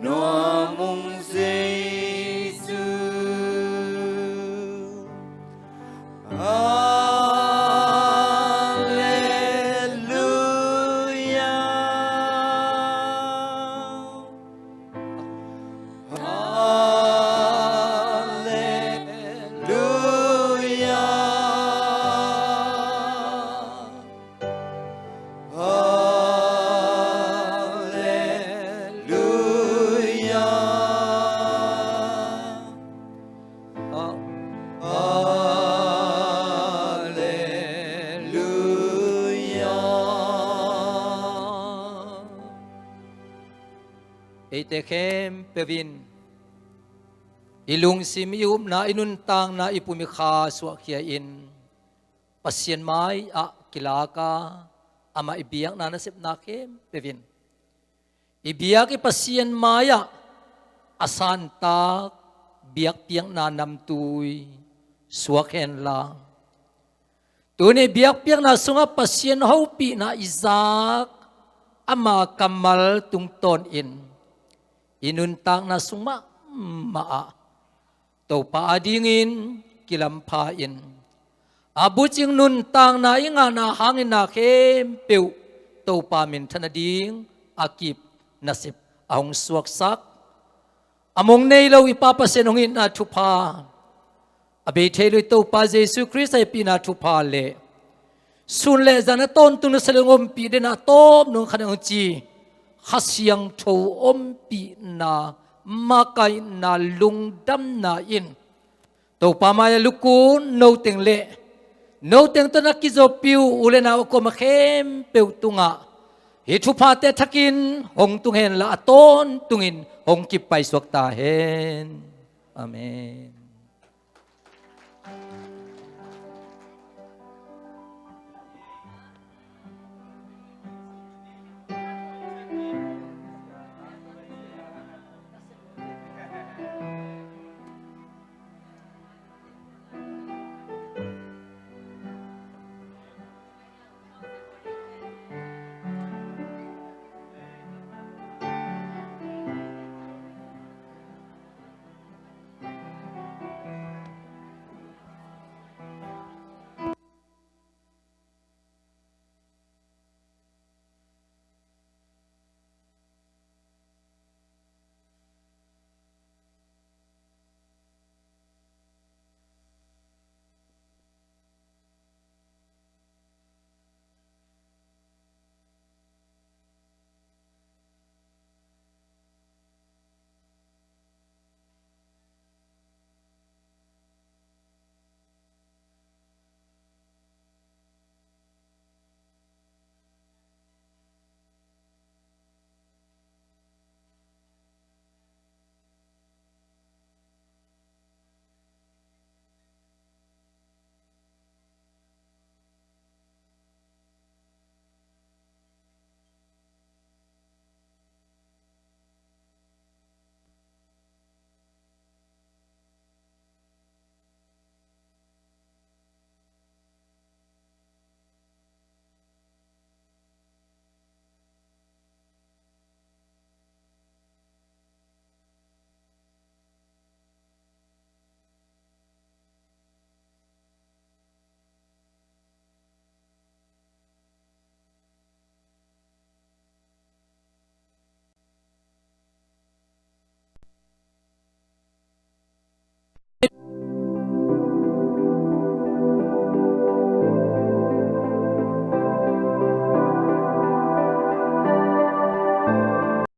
nuam ung Jesu. Halleluia. Halleluia. Halleluia. Halleluia. Eite khempeuh in i lungsim, i upna, i nuntakna, i pum, i kha suahkhia in Pasian mai-ah kilak a, amah i biakna nasepna khempeuh in i biak i Pasian mai-ah a santak biakpiakna namtui suak henla, tuni biakpiakna sungah Pasian hopihna i zak ama kammal tungtawnin i nuntakna sung mahmah ah Topa adingin kilampha in, a bucing nuntakna i ngahna hangin na khempeuh Topa minthan nading a kip nasep a hong suaksak, a mong nei lo i Pa Pasian hong itna thupha, a bei thei lo i Topa Jesu Khrist a hehpihna thupha le sun le zan a tawntungna sa le hong ompih den a tawp nung khan hong ci Kha Siangtho ompihna, makaihna, lungdamna in Topa mai-ah lukun noteng le noteng tawh na kizopih uh u le nau a kuama khempeuh tungah hih thuphate thakin hong tung henla a tawntungin hong kipaisuak ta hen. Amen.